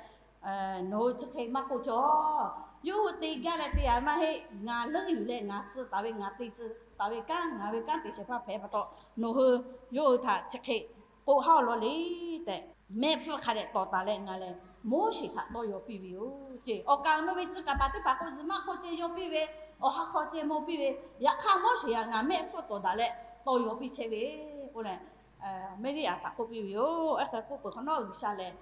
nawˬ hui chi hk'e maˇ k'oˆ cawˬ. Yawˇ hui te gaˇ leh te-a maˇ heˆ. Ngaˬ leuˆ yuˬ leh ngaˬ tcuh taˍ ve, ngaˬ te tcuh taˍ ve kanˉ, ngaˬ ve kanˉ te shehˍ hpaˇ hpehꞈ pa taw, nawˬ hui yawˇ hui htaꞈ chi hk'e k'oˆ haˉ-oˬ law le tehꞈ, mehˆ hpfuhˆ hk'a dehꞈ tawˍ taˍ leh ngaˬ lehˬ Moˉseˍ htaꞈ tawˇ yaw piˇ ve yoˬ ceˇ. Awˬ kaˍ awˬ nu ve tcuh kaˍ paˍ teˇ hpaˍ k'o zuhꞈ maˆ hk'oˆ ceˇ yaw piˇ ve, awˬ ha hk'aw ceˇ maw piˇ ve, yaꞈ hk'aˇ Moˉseˍ htaꞈ ngaˬ mehˆ hpfuhˆ tawˍ daꞈ leh tawˇ yaw piˇ chehˇ ve k'oˆ leh, Mehˇriˆaˍ htaꞈ k'oˆ piˇ ve yoˬ. Ehˉ hk'e k'oˆ peuˬ hk'awꞈ nawˉ G'uiˬsha lehˬ,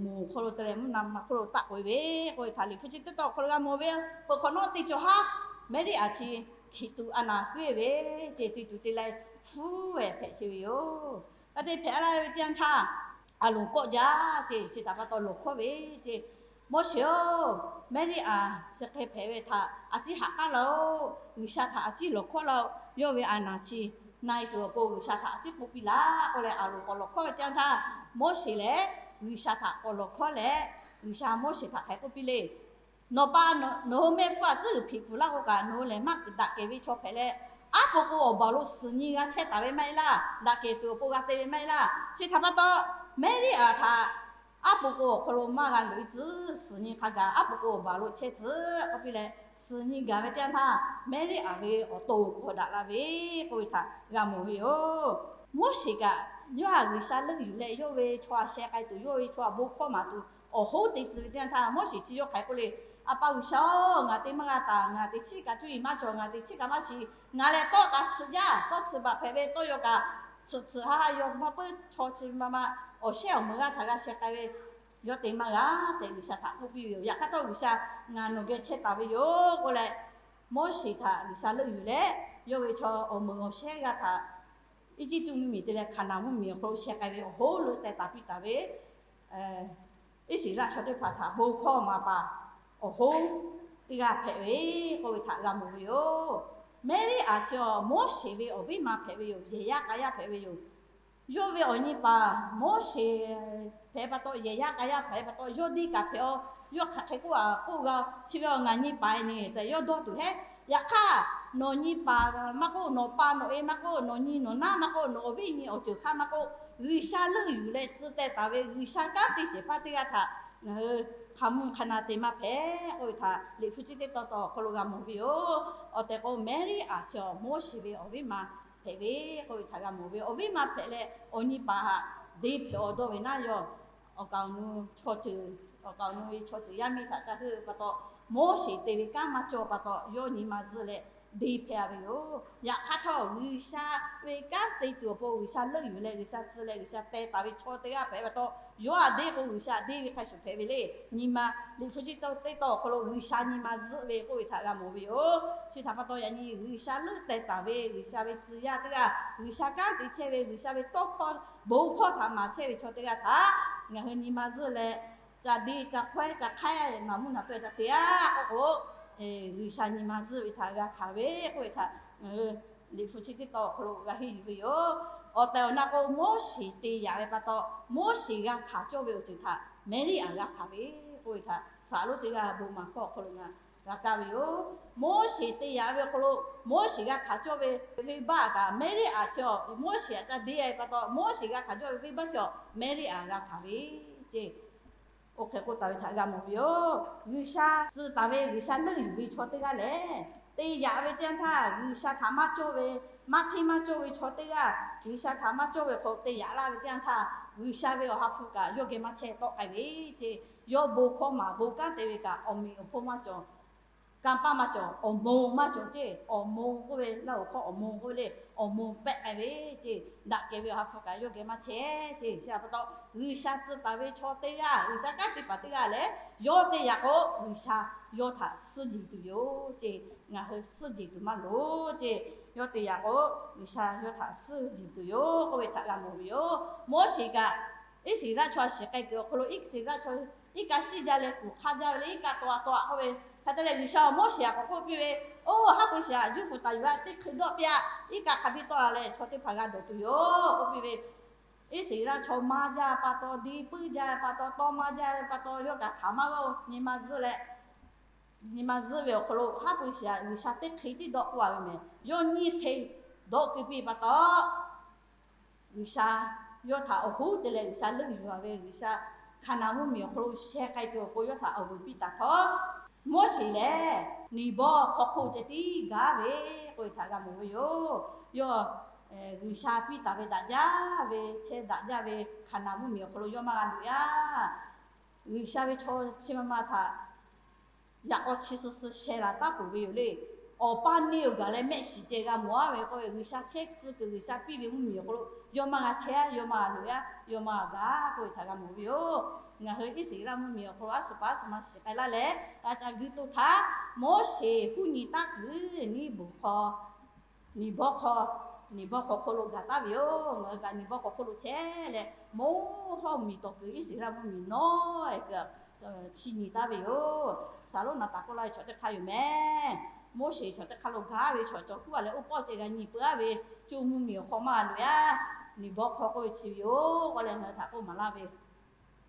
moˍ awˬ hk'aw lo te leh mvuhˇ naw ma hk'oˆ lo taˆ k'oꞈ e ve k'oˆ ve htaꞈ Liꞈ hpu chi teˇ tawn awˬ hk'aw lo g'a mawˬ ve, peuˬ hk'awꞈ nawˉ teˇ cawˬ haˉ Mehˇriˆaˍ chi hkiˬ tuˬ a naˍ kuiˉ ve ceˇ, te tuˬ te leh hpfuhˇ-ehˍ hpehꞈ chehˇ ve yoˬ. Hk'a te hpehꞈ laˇ ve teˇ yanˇ htaˇ, a loˍ kawˆ jaˇ ceˇ. Chi htaꞈ pa taw lawˬ hkawˉ ve ceˇ, Moˉseˍ-oˬ, Maˍriˆ-aˍ chi hk'e hpehꞈ ve htaꞈ a ciˉ haꞈ k'aˉ laˇ-oˆ. G'uiˬsha htaꞈ a ciˉ lawˬ hkawˉ laˇ-oˆ. Yawˇ ve a naˍ chi na-e tuˬ awˬ pon G'uiˬsha htaꞈ a ciˉ k'oˆ piˇ laˇ k'oˆ leh, a loˍ k'awꞈ lawˬ hkawˉ ve teˇ yanˇ htaˇ, Moˉseˍ lehˬ G'uiˬsha htaꞈ k'awꞈ lawˬ hkawˉ leh, G'uiˬsha Moˉseˍ htaꞈ hk'aˬ hk'e k'oˆ piˇ le. Nawˬ pa nawˬ hui mehˆ hpfuhˇ aˬ tcuhˉ g'uiˬ hpeꞈ kuˬ laˇ k'o kaꞈ, nawˬ hui lehˬ maˇ daꞈ kehˬ ve chaw hpehꞈ leh, aˉ po k'o awˬ baˬ lo suhˍ nyi g'a chehˇ taˍ ve maˇ heˆ laˇ. Daꞈ kehˬ tuˬ awˬ pon g'a te ve maˇ heˆ laˇ. Chi htaꞈ pa taw, Maˍriˆ-aˍ htaꞈ aˉ po k'o awˬ hk'aw lo maˇ g'a loꞈ-e tcuh, suhˍ nyi hk'a gaˬ aˉ po k'o awˬ baˬ lo chehˇ tcuh k'oˆ piˇ leh, suhˍ nyi gaˬ ve teˇ yanˇ htaˇ, Maˍriˆ-aˍ ve awˬ to k'awꞈ daꞈ la ve k'oˆ ve htaꞈ g'a mawˬ ve yoˬ. Moˉseˍ kaꞈ yawˇ htaꞈ G'uiˬsha leuˆ yuˬ leh, yawˇ ve chaw htaꞈ sheh k'ai tuˬ, yawˇ ve chaw htaꞈ bon hkawˇ maˍ tuˬ awˬ hoˉ te tcuh ve teˇ yanˇ htaˇ, Moˉseˍ chi yawˇ hk'aˬ hk'e k'oˆ le, A pa G'uiˬsha-oˬ, ngaˬ te maˇ g'a taˍ. Ngaˬ teꞈ chiˉ kaꞈ cuˇ yiˍ maˇ cawˬ. Ngaˬ teˇ chiˉ kaꞈ maˇ shiˍ. Ngaˬ lehˬ tawˇ kaꞈ tsuhꞈ jaˇ. Tawˇ tsuhꞈ baˬ hpehꞈ ve tawˇ yaw kaꞈ tsuhꞈ tsuhꞈ ha ha yaw maˇ puiˉ chaw chi ma ma awˬ shehˉ awˬ meunˍ g'aˇ htaꞈ g'a sheh k'ai ve, yawˇ te maˇ g'a tehꞈ G'uiˬsha htaꞈ k'oˆ piˇ ve yoˬ. Yaꞈ hk'aˇ htawˇ G'uiˬsha ngaˬ nawˬ geh chehˇ taˍ ve yoˬ k'oˆ leh, Moˉseˍ htaꞈ G'uiˬsha leuˆ yuˬ leh, yawˇ ve chaw awˬ meunˍ awˬ shehˉ g'aˇ htaꞈ Eˇjiˇtuꞈ mvuhˇmiˬ te leh Hkaˍnanˍ mvuhˇmiˬ awˬ hk'aw lo sheh k'ai ve awˬ hoˉ lo teh taˍ piˇ taˍ ve, Iˉsaˍreˍlaˆ chaw teˇ hpaˍ htaꞈ bon hkawˇ maˍ paˍ awˬ hoˉ teˇ g'aˇ hpehꞈ ve k'oˆ ve htaꞈ g'a mawˬ ve yoˬ. Maˍriˆ-aˍ chi awˬ Moˉseˍ ve awˬ viˉ ma hpehꞈ ve yoˬ. Yehˬ yaˇ k'a yaˇ hpehꞈ ve yoˬ. Yawˇ ve awˬ nyi paˍ Moˉseˍ hpehꞈ pa taw, yehˬ yaˇ k'a yaˇ hpehꞈ pa taw, yawˇ deˇ kaꞈ hpehꞈ-aw. Yawˇ hk'aˬ hk'e k'oˆ a k'oˆ g'a, chi ve awˬ ngaˬ nyi paˍ-e ne tehꞈ yawˇ dawˇ tuˬ heˆ. Yaꞈ hk'aˇ, nawˬ nyi paˍ maˇ k'oˆ, nawˬ pa nawˬ e maˇ k'oˆ, nawˬ nyi nawˬ naˉ maˇ k'oˆ, nawˬ awˬ viˉ nyi awˬ ceuˬ hk'aˇ maˇ k'oˆ, G'uiˬsha leuˆ yuˬ leh tcuh teh taˍ ve G'uiˬsha kanˉ te shehˍ hpaˇ teˇ g'aˇ htaꞈ ngaˬ hui hk'a mvuhˇ hk'a na te maˇ hpehꞈ k'oˆ ve htaꞈ Liꞈ hpu chi teˇ tawn taw awˬ hk'aw lo g'a mawˬ ve yoˬ. Awˬ tehˬ k'o, Maˍriˆ-aˍ chi awˬ Moˉseˍ ve awˬ viˉ ma hpehꞈ ve k'oˆ ve htaꞈ g'a mawˬ ve yoˬ. Awˬ viˉ ma hpehꞈ leh awˬ nyi paˍ htaꞈ deˇ hpehꞈ-aw dawˇ ve naˉ, yawˇ awˬ kaˍ awˬ nu chaw ceuˬ, awˬ kaˍ awˬ nu ve chaw ceuˬ yaˇ miˇ htaꞈ ca heuˆ ve pa taw, Moˉseˍ te ve kanˉ maˇ cawˇ pa taw, yawˇ nyi ma zuhˆ leh deˇ hpehꞈ-a ve yoˬ. Yaꞈ hk'aˇ htawˇ, G'uiˬsha ve kanˉ te tuˬ awˬ pon G'uiˬsha leuˆ yuˬ leh G'uiˬsha tcuh leh G'uiˬsha teh taˍ ve chaw teˇ g'aˇ hpehꞈ pa taw, yawˇ htaꞈ deˇ k'o G'uiˬsha htaꞈ deˇ ve hk'a shuˍ hpehꞈ ve le. Nyi ma Liꞈ hpu chi teˇ tawn awˬ hk'aw lo G'uiˬsha nyi ma zuhˆ ve k'oˆ ve htaꞈ g'a mawˬ ve yoˬ. Chi htaꞈ pa taw, yaꞈ nyi G'uiˬsha leuˆ teh taˍ ve G'uiˬsha ve tcuh yaˇ teˇ g'aˇ, G'uiˬsha kanˉ te chehˇ ve G'uiˬsha ve tawˇ hkawˇ bon hkawˇ htaꞈ maˍ chehˇ ve chaw teˇ g'aˇ htaꞈ ngaˬ hui nyi ma zuhˆ leh, ca deˇ ca hkawehˉ ca hk'aiˉ naˍ mvuhˇ naˍ taweh ca te-a k'oˆ k'o, G'uiˬsha nyi ma zuhˆ ve htaꞈ g'a hkanˍ ve k'oˆ ve htaꞈ ngaˬ hui Liꞈ hpu chi teˇ tawn awˬ hk'aw lo g'a henˇ yuˬ ve yoˬ. Awˬ tehˬ awˬ na k'o, Moˉseˍ te yaꞈ ve pa taw, Moˉseˍ g'a hkanˍ cawˇ ve awˬ ceuˬ htaꞈ Maˍriˆ-aˍ g'a hkanˍ ve k'oˆ ve htaꞈ Saˍ lonˉ teˇ g'aˇ bon maˍ hkawˇ awˬ hk'aw lo ngaˬ g'a kaˇ ve yoˬ. Moˉseˍ te yaꞈ ve awˬ hk'aw lo, Moˉseˍ g'a hkanˍ cawˇ ve venˇbaˆ kaꞈ Maˍriˆ-aˍ chi awˬ, Moˉseˍ htaꞈ ca deˇ-a ve pa taw, Moˉseˍ g'a hkanˍ cawˇ ve venˇbaˆ chi awˬ Maˍriˆ-aˍ g'a hkanˍ ve ceˇ. Oˇ hk'e k'oˆ taˍ ve htaꞈ g'a mawˬ ve yoˬ. G'uiˬsha tcuh taˍ ve G'uiˬsha leuˆ yuˬ ve chaw teˇ g'aˇ lehˬ, te yaꞈ ve teˇ yanˇ htaˇ G'uiˬsha htaꞈ maˇ cawˇ ve, maˇ hteˇ maˇ cawˇ ve chaw teˇ g'aˇ, G'uiˬsha htaꞈ maˇ cawˇ ve hk'aw lo te yaꞈ laˇ ve teˇ yanˇ htaˇ, G'uiˬsha ve awˬ ha hpu kaꞈ yawˇ geh maˇ chehˇ tawˆ k'ai ve ceˇ. Yawˇ bon hkawˇ maˍ bon kanˉ te ve kaꞈ awˬ meꞈ awˬ hponˇ maˇ cawˬ, kanˇ paˆ maˇ cawˬ, awˬ moˍ maˇ cawˬ ceˇ. Awˬ moˍ k'oˆ ve, Laˇ huˍ hkawˇ awˬ moˍ k'oˆ ve le, awˬ moˍ pehˆ k'ai ve ceˇ. Daꞈ kehˬ ve awˬ ha hpu kaꞈ yawˇ geh maˇ chehˇ ceˇ. Chi htaꞈ pa taw, G'uiˬsha tcuh taˍ ve chaw teˇ g'aˇ, G'uiˬsha kanˉ te paˍ teˇ g'aˇ lehˬ, yawˇ te yaꞈ k'o G'uiˬsha yawˇ htaꞈ suhˉ jeˬ tuˬ yoˬ ceˇ. Ngaˬ hui suhˉ jeˬ tuˬ maˇ loˍ ceˇ. Yawˇ te yaꞈ k'o G'uiˬsha yawˇ htaꞈ suhˉ jeˬ tuˬ yoˬ k'oˆ ve htaꞈ g'a mawˬ ve yoˬ. Moˉseˍ kaꞈ Iˉsaˍreˍlaˆ chaw shiˍ k'ai kuiˬ awˬ hk'aw lo, Iˉsaˍreˍlaˆ chaw iˉ kaˆ shiˉ jaˇ leh kuˬ hk'aˇ jaˇ ve le, iˉ kaˆ taw a taw a k'oˆ ve, hk'e te leh G'uiˬsha awˬ Moˉseˍ htaꞈ k'awꞈ k'oˆ piˇ ve, Oˇ, haˉ pui shiˍ aꞈ juˇ fuˍ taˍ yuˬ a, teˇ hkui dawˆ piˇ-a. Iˉ kaˆ hk'a biˇ tawˆ la leh chaw teˇ hpaˍ g'a dawˬ tuˬ yoˬ k'oˆ piˇ ve, Iˉsaˍreˍlaˆ chaw maˇ jaˇ pa taw, deˇ puiˉ jaˇ pa taw, tawˇ maˇ jaˇ pa taw, yawˇ kaꞈ hk'aˬ maˇ g'a-o, nyi ma zuhˆ leh, nyi ma zuhˆ ve awˬ hk'aw lo haˉ pui shiˍ aꞈ G'uiˬsha teˇ hkui tiˉ dawˆ k'oˆ a ve mehˍ. Yawˇ nyiˇ hk'e dawˆ keu piˇ pa taw, G'uiˬsha yawˇ htaꞈ awˬ hoˉ te leh G'uiˬsha leuˆ yuˬ a ve G'uiˬsha Hkaˍnanˍ mvuhˇmiˬ awˬ hk'aw lo sheh k'ai tuˬ awˬ pon yawˇ htaꞈ awˬ vuiˬ piˇ taˍ htawˇ, Moˉseˍ lehˬ Neˍbawˇ hk'aw hk'oˆ ceh tiˉ gaˇ ve k'oˆ ve htaꞈ g'a mawˬ ve yoˬ. Yawˇ G'uiˬsha piˇ taˍ ve daꞈ jaˇ ve, chehˇ daꞈ jaˇ ve Hkaˍnanˍ mvuhˇmiˬ awˬ hk'aw lo yawˇ maˇ g'a loꞈ yaˇ. G'uiˬsha ve chaw chi ma ma htaꞈ yaꞈ k'aw chi suh suh sheh laˬ taˉ peuˬ ve yoˬ le. Awˬ paˇ neˇ awˬ gaˬ leh mehˆ shiˍ ceh g'a mawˬ-a ve k'oˆ ve, G'uiˬsha chehˇ tcuh kuiˬ G'uiˬsha piˇ ve mvuhˇmiˬ awˬ hk'aw lo yawˇ maˇ g'a chehˇ, yawˇ maˇ g'a loꞈ yaˇ, yawˇ maˇ g'a gaˇ k'oˆ ve htaꞈ g'a mawˬ ve yoˬ. Ngaˬ hui Iˉsaˍreˍlaˆ mvuhˇmiˬ awˬ hk'aw lo aˉ suˍ pa aˉ suˍ ma shiˍ k'ai laˇ leh, a ca guiˇ toˇ htaˇ, Moˉseˍ huˉ nyi taˉ kuiˬ Neˇbawˇ hk'aw, Neˍbawˇ hk'aw Niˬ bawˇ hk'aw hk'oˆ lo gaˬ taˉ ve yoˬ. Ngaˬ hui kaꞈ niˬ bawˇ hk'aw hk'oˆ lo chehˇ leh, moˇ hawˇ miˬ tawˍ kuiˬ Iˉsaˍreˍlaˆ mvuhˇmiˬ nawˉ e kuiˬ chi nyi taˉ ve yoˬ. Saˍlonˍ naˍ taˍ k'oˆ laˇ ve chaw teˇ hk'aˇ yoˬ mehˍ. Moˉseˍ chaw teˇ hk'aˇ lo gaˬ ve chaw cawˬ kuˉ a leh oˇ pawˆ ceh g'a nyi peuˬ a ve, co mvuhˇmiˬ awˬ hk'aw maˇ g'a loꞈ yaˇ, niˬ bawˇ hk'aw k'oˆ ve chi ve yoˬ k'oˆ leh ngaˬ hui htaꞈ k'oˆ maˍ laˇ ve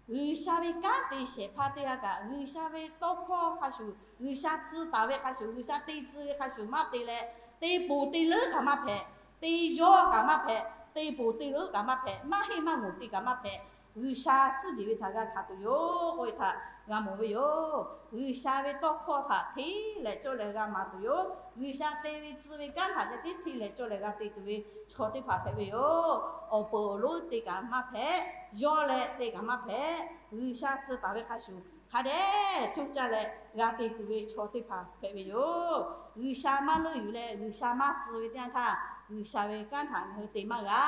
G'uiˬsha ve kanˉ te shehˍ hpaˇ teˇ g'aˇ kaꞈ, G'uiˬsha ve tawˇ hkawˇ hk'a shuˍ, G'uiˬsha tcuh taˍ ve hk'a shuˍ, G'uiˬsha te tcuh ve hk'a shuˍ maˇ te leh, te ponˬ te leuˉ kaꞈ maˇ hpehꞈ, te yawˇ kaꞈ maˇ hpehꞈ, te ponˬ te leuˉ kaꞈ maˇ hpehꞈ, maˇ heˆ maˇ g'oˬ te kaꞈ maˇ hpehꞈ, G'uiˬsha suhˉ jehˬ ve htaꞈ g'a hkanˍ tuˬ yoˬ k'oˆ ve htaꞈ g'a mawˬ ve yoˬ. G'uiˬsha ve tawˇ hkawˇ htaꞈ hteˇ leh cawˇ leh g'a maˍ tuˬ yoˬ. G'uiˬsha te ve tcuh ve kanˉ htaꞈ ceh tiˉ hteˇ leh cawˇ leh g'a te tuˬ ve chaw teˇ hpaˍ hpehꞈ ve yoˬ. Awˬ peuˬ awˬ lonˉ te kaꞈ maˇ hpehꞈ, yawˇ leh te kaꞈ maˇ hpehꞈ, G'uiˬsha tcuh taˍ ve hk'a shuˍ hk'a dehꞈ coˇ caˇ leh g'a te tuˬ ve chaw teˇ hpaˍ hpehꞈ ve yoˬ. G'uiˬsha maˇ leuˆ yuˬ leh G'uiˬsha maˇ tcuh ve teˇ yanˇ htaˇ, G'uiˬsha ve kanˉ htaꞈ ngaˬ hui te maˇ g'a.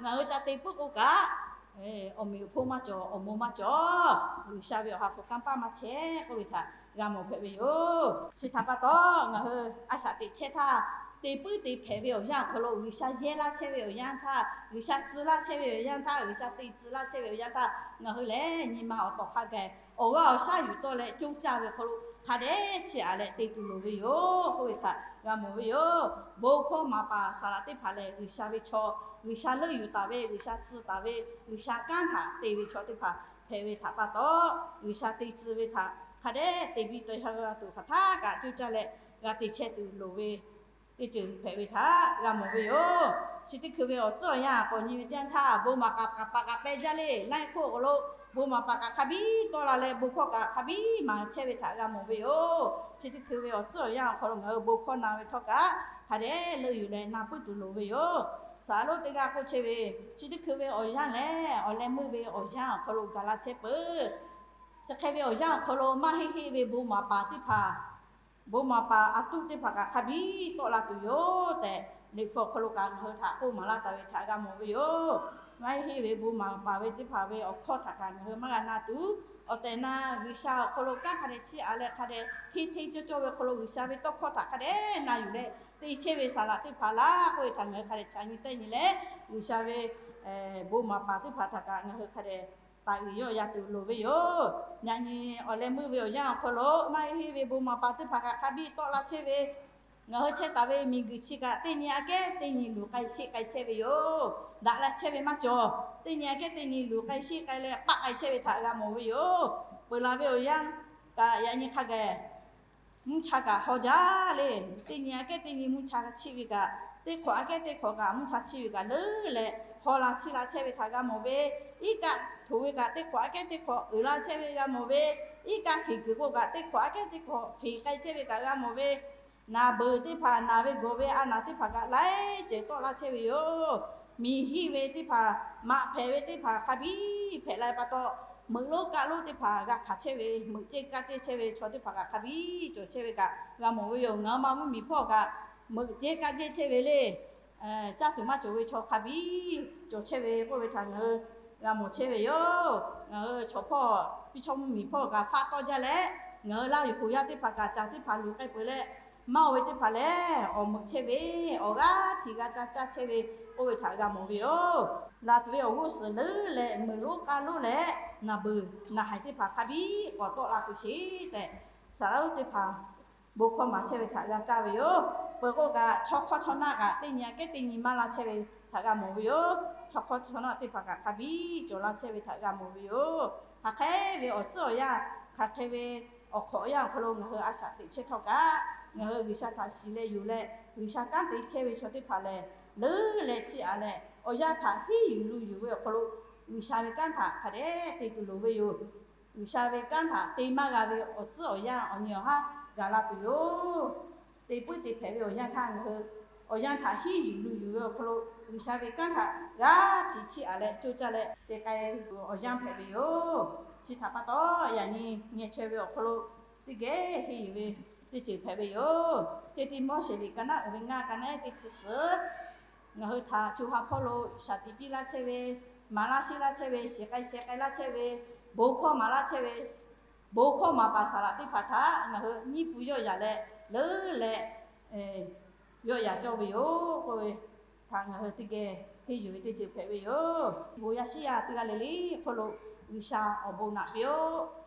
Ngaˬ hui ca te puiˉ k'o kaꞈ, awˬ meꞈ awˬ hponˇ maˇ cawˬ, awˬ mawˇ maˇ cawˬ, G'uiˬsha ve awˬ ha hpu kanˇ paˆ maˇ chehˇ k'oˆ ve htaꞈ g'a mawˬ hpehꞈ ve yoˬ. Chi htaꞈ pa taw, ngaˬ hui a shaꞈ teꞈ chehˇ htaˇ, te puiˉ te hpehꞈ ve awˬ yanˇ awˬ hk'aw lo G'uiˬsha yehˇ laˇ chehˇ ve awˬ yanˇ htaˇ, G'uiˬsha tcuh laˇ chehˇ ve awˬ yanˇ htaˇ, G'uiˬsha te tcuh laˇ chehˇ ve awˬ yanˇ htaˇ, ngaˬ hui lehˬ nyi ma awˬ tawˍ hk'a gaˬ awˬ g'aˇ awˬ shaˉ yuˬ tawˆ leh coˇ caˇ ve awˬ hk'aw lo hk'a dehꞈ chiˇ aꞈ leh te tuˬ loˍ ve yoˬ k'oˆ ve htaꞈ g'a mawˬ ve yoˬ. Bon hkawˇ maˍ paˍ saˍ laꞈ teˇ hpaˍ lehˬ, G'uiˬsha ve chaw, G'uiˬsha leuˆ yuˬ taˍ ve, G'uiˬsha tcuh taˍ ve, G'uiˬsha kanˉ htaꞈ te ve chaw teˇ hpaˍ hpehꞈ ve htaꞈ pa taw, G'uiˬsha te tcuh ve htaꞈ hk'a dehꞈ te biˇ tawˆ e ha g'a tuˬ hk'aˬ htaˇ kaꞈ coˇ caˇ leh g'a te chehˇ tuˬ loˍ ve teˇ ceuˬ hpehꞈ ve htaꞈ g'a mawˬ ve yoˬ. Chi teˇ hkui ve awˬ tcuhˉ awˬ yanˇ k'awꞈ nyi ve teˇ yanˇ htaˇ, bon maˍ paˍ kaꞈ paˍ kaꞈ peh jaˇ le. Laiˉ hk'oˆ awˬ hk'aw lo bon maˍ paˍ kaꞈ hk'a biˇ tawˆ la leh, bon hkawˇ kaꞈ hk'a biˇ maˍ chehˇ ve htaꞈ g'a mawˬ ve yoˬ. Chi teˇ hkui ve awˬ tcuhˉ awˬ yanˇ awˬ hk'aw lo ngaˬ hui bon hkawˇ na ve htawˇ kaꞈ hk'a dehꞈ leuˆ yuˬ leh na puiˉ tuˬ loˍ ve yoˬ. Saˍ laꞈ lonˉ teˇ g'aˇ k'oˆ chehˇ ve, chi teˇ hkui ve awˬ yanˇ lehˬ, awˬ leh meuˇ ve awˬ yanˇ awˬ hk'aw lo gaˬ la chehˇ peuˬ. Chi hk'e ve awˬ yanˇ awˬ hk'aw lo maˇ heˆ heˆ ve bon maˍ paˍ teˇ hpaˍ, bon maˍ paˍ a tuˆ teˇ hpaˍ kaꞈ hk'a biˇ tawˆ la tuˬ yoˬ tehꞈ, Liꞈ hpu awˬ hk'aw lo kaꞈ ngaˬ hui htaꞈ k'oˆ maˍ laˇ taˍ ve htaꞈ g'a mawˬ ve yoˬ. Maˇ heˆ heˆ ve bon maˍ paˍ ve teˇ hpaˍ ve awˬ hkawˇ htaꞈ kaꞈ ngaˬ hui maˇ g'a na tuˬ, awˬ tehˬ na G'uiˬsha awˬ hk'aw lo kanˉ hk'a dehꞈ chiˇ aꞈ leh hk'a dehꞈ hteˇ hteˇ cawˇ cawˇ ve awˬ hk'aw lo G'uiˬsha ve tawˇ hkawˇ htaꞈ hk'a dehꞈ na yuˬ leh te chehˇ ve saˍ laꞈ teˇ hpaˍ laˇ k'oˆ ve htaꞈ ngaˬ hui hk'a dehꞈ ca nyi tehˇ nyi leh, G'uiˬsha ve bon maˍ paˍ teˇ hpaˍ htaꞈ kaꞈ ngaˬ hui hk'a dehꞈ taˍ uiˍ yawˆ yan tuˬ loˍ ve yoˬ. Yaꞈ nyi awˬ leh meuˇ ve awˬ yanˇ awˬ hk'aw lo maˇ heˆ heˆ ve bon maˍ paˍ teˇ hpaˍ kaꞈ hk'a biˇ tawˆ la chehˇ ve, ngaˬ hui chehˇ taˍ ve miˬguiˬ chi kaꞈ teˇ nyi aꞈ kehˉ teˇ nyi luˬ k'ai sheˆ k'ai chehˇ ve yoˬ. Daꞈ la chehˇ ve maˇ cawˬ. Teˇ nyi aꞈ kehˉ teˇ nyi luˬ k'ai sheˆ k'ai leh paˆ k'ai chehˇ ve htaꞈ g'a mawˬ ve yoˬ. Peuˬ la ve awˬ yanˇ kaꞈ yaꞈ nyi hk'a gaˬ mvuhˇ cha kaꞈ haw jaˇ le. Teˇ nyi aꞈ kehˉ teˇ nyi mvuhˇ cha chiˆ ve kaꞈ, teˇ hk'awꞈ aꞈ kehˉ teˇ hk'awꞈ kaꞈ mvuhˇ cha chiˆ ve kaꞈ leuˉ leh haw la chiˇ la chehˇ ve htaꞈ g'a mawˬ ve, iˉ kaˆ htoꞈ ve kaꞈ teˇ hk'awꞈ aꞈ kehˉ teˇ hk'awꞈ uiˍ la chehˇ ve g'a mawˬ ve, iˉ kaˆ feˍ kuiˬ k'o kaꞈ teˇ hk'awꞈ aꞈ kehˉ teˇ hk'awꞈ feˍ k'ai chehˇ ve kaꞈ g'a mawˬ ve, naˍ beuˬ teˇ hpaˍ naˬ ve gawˬ ve a naˬ teˇ hpaˍ kaꞈ laiˉ ceuˬ tawˆ laˇ chehˇ ve yoˬ. Miˬ hiˆ ve teˇ hpaˍ, maꞈ hpehꞈ ve teˇ hpaˍ hk'a biˇ hpehꞈ la ve pa taw, meuꞈ lonˉ kaˆ lonˉ teˇ hpaˍ g'a hkanˍ chehˇ ve, meuꞈ cehˇ kaˆ cehˇ chehˇ ve chaw teˇ hpaˍ kaꞈ hk'a biˇ cawˬ chehˇ ve kaꞈ g'a mawˬ ve yoˬ. Ngaˬ hui ma mvuhˇmiˬ hpawˇ kaꞈ meuꞈ cehˇ kaˆ cehˇ chehˇ ve le. Caˇ tuˬ maˇ cawˬ ve chaw hk'a biˇ cawˬ chehˇ ve k'oˆ ve htaꞈ ngaˬ hui g'a mawˬ chehˇ ve yoˬ. Ngaˬ hui chaw hpawˇ piˇ chaw mvuhˇmiˬ hpawˇ kaꞈ faˆ tawˆ jaˇ leh, ngaˬ hui laˇ yuˬ k'oˍ yaˇ teˇ hpaˍ kaꞈ caˬ teˇ hpaˍ luˬ k'ai peuˬ leh, maˇ oˬ ve teˇ hpaˍ lehˬ awˬ meuꞈ chehˇ ve, awˬ g'aˇ htiꞈ g'a caˇ caˇ chehˇ ve k'oˆ ve htaꞈ g'a mawˬ ve yoˬ. Laˬ tuˬ ve awˬ g'uˇ suhˍ leuˉ leh meuꞈ lonˉ kaˆ lonˉ leh naˬ beuˬ naˬ haiˬ teˇ hpaˍ hk'a biˇ k'awꞈ tawˆ la tuˬ sheˍ tehꞈ, saˍ laꞈ lonˉ teˇ hpaˍ bon hkawˇ maˍ chehˇ ve htaꞈ g'a kaˇ ve yoˬ. Peuˬ k'o kaꞈ chaw hk'awˇ chaw naˆ kaꞈ teˇ nyi aꞈ kehˉ teˇ nyi maˇ la chehˇ ve htaꞈ g'a mawˬ ve yoˬ. Chaw hk'awˇ chaw naˆ teˇ hpaˍ kaꞈ hk'a biˇ cawˬ la chehˇ ve htaꞈ g'a mawˬ ve yoˬ. Hk'aˬ hk'e ve awˬ tcuhˉ awˬ yanˇ, hk'aˬ hk'e ve awˬ hk'awꞈ awˬ yanˇ awˬ hk'aw lo ngaˬ hui a shaꞈ teꞈ chehˇ htawˇ kaꞈ, ngaˬ hui G'uiˬsha htaꞈ shiˍ leh yonˍ leh G'uiˬsha kanˉ te chehˇ ve chaw teˇ hpaˍ lehˬ, leuˉ leh chiˇ aꞈ leh awˬ yanˇ htaꞈ hiˉ yuˬ lu yuˬ ve awˬ hk'aw lo G'uiˬsha ve kanˉ htaꞈ hk'a dehꞈ te tuˬ loˍ ve yoˬ. G'uiˬsha ve kanˉ htaꞈ te maˇ g'a ve awˬ tcuhˉ awˬ yanˇ awˬ nyi awˬ haˉ gaˬ la tuˬ yoˬ. Te puiˉ te hpehꞈ ve awˬ yanˇ htaˇ ngaˬ hui awˬ yanˇ htaꞈ hiˉ yuˬ lu yuˬ ve awˬ hk'aw lo G'uiˬsha ve kanˉ htaꞈ g'aˇ htiꞈ chiˇ aꞈ leh coˇ caˇ leh te k'ai tuˬ awˬ yanˇ hpehꞈ ve yoˬ. Chi htaꞈ pa taw, yaꞈ nyi ngeh chaweh ve awˬ hk'aw lo teˇ geh henˇ yuˬ ve teˇ ceuˬ hpehꞈ ve yoˬ. Teˇ Tiˆmoˉseˍ liꞈ ka naˆ uiˍ ve ngaˇ ka naˆ ehˉ teˇ chi suhˍ, ngaˬ hui htaꞈ co ha hpawˇ lo shaˍ tiꞈ piˇ laˇ chehˇ ve, maˍ laˇ sheˆ laˇ chehˇ ve, shiˍ k'ai sheh k'ai laˇ chehˇ ve, bon hkawˇ maˍ laˇ chehˇ ve, bon hkawˇ maˍ paˍ saˍ laꞈ teˇ hpaˍ htaꞈ ngaˬ hui nyiˇ pun yawˆ yaꞈ leh leuˉ leh yawˆ yaꞈ cawˇ ve yoˬ k'oˆ ve, htaꞈ ngaˬ hui teˇ geh henˇ yuˬ ve teˇ ceuˬ hpehꞈ ve yoˬ. Bon yaˇ shiˉ yaˇ teˇ g'aˇ le le hk'oˆ lo G'uiˬsha awˬ bon naꞈ piˇ-oˆ.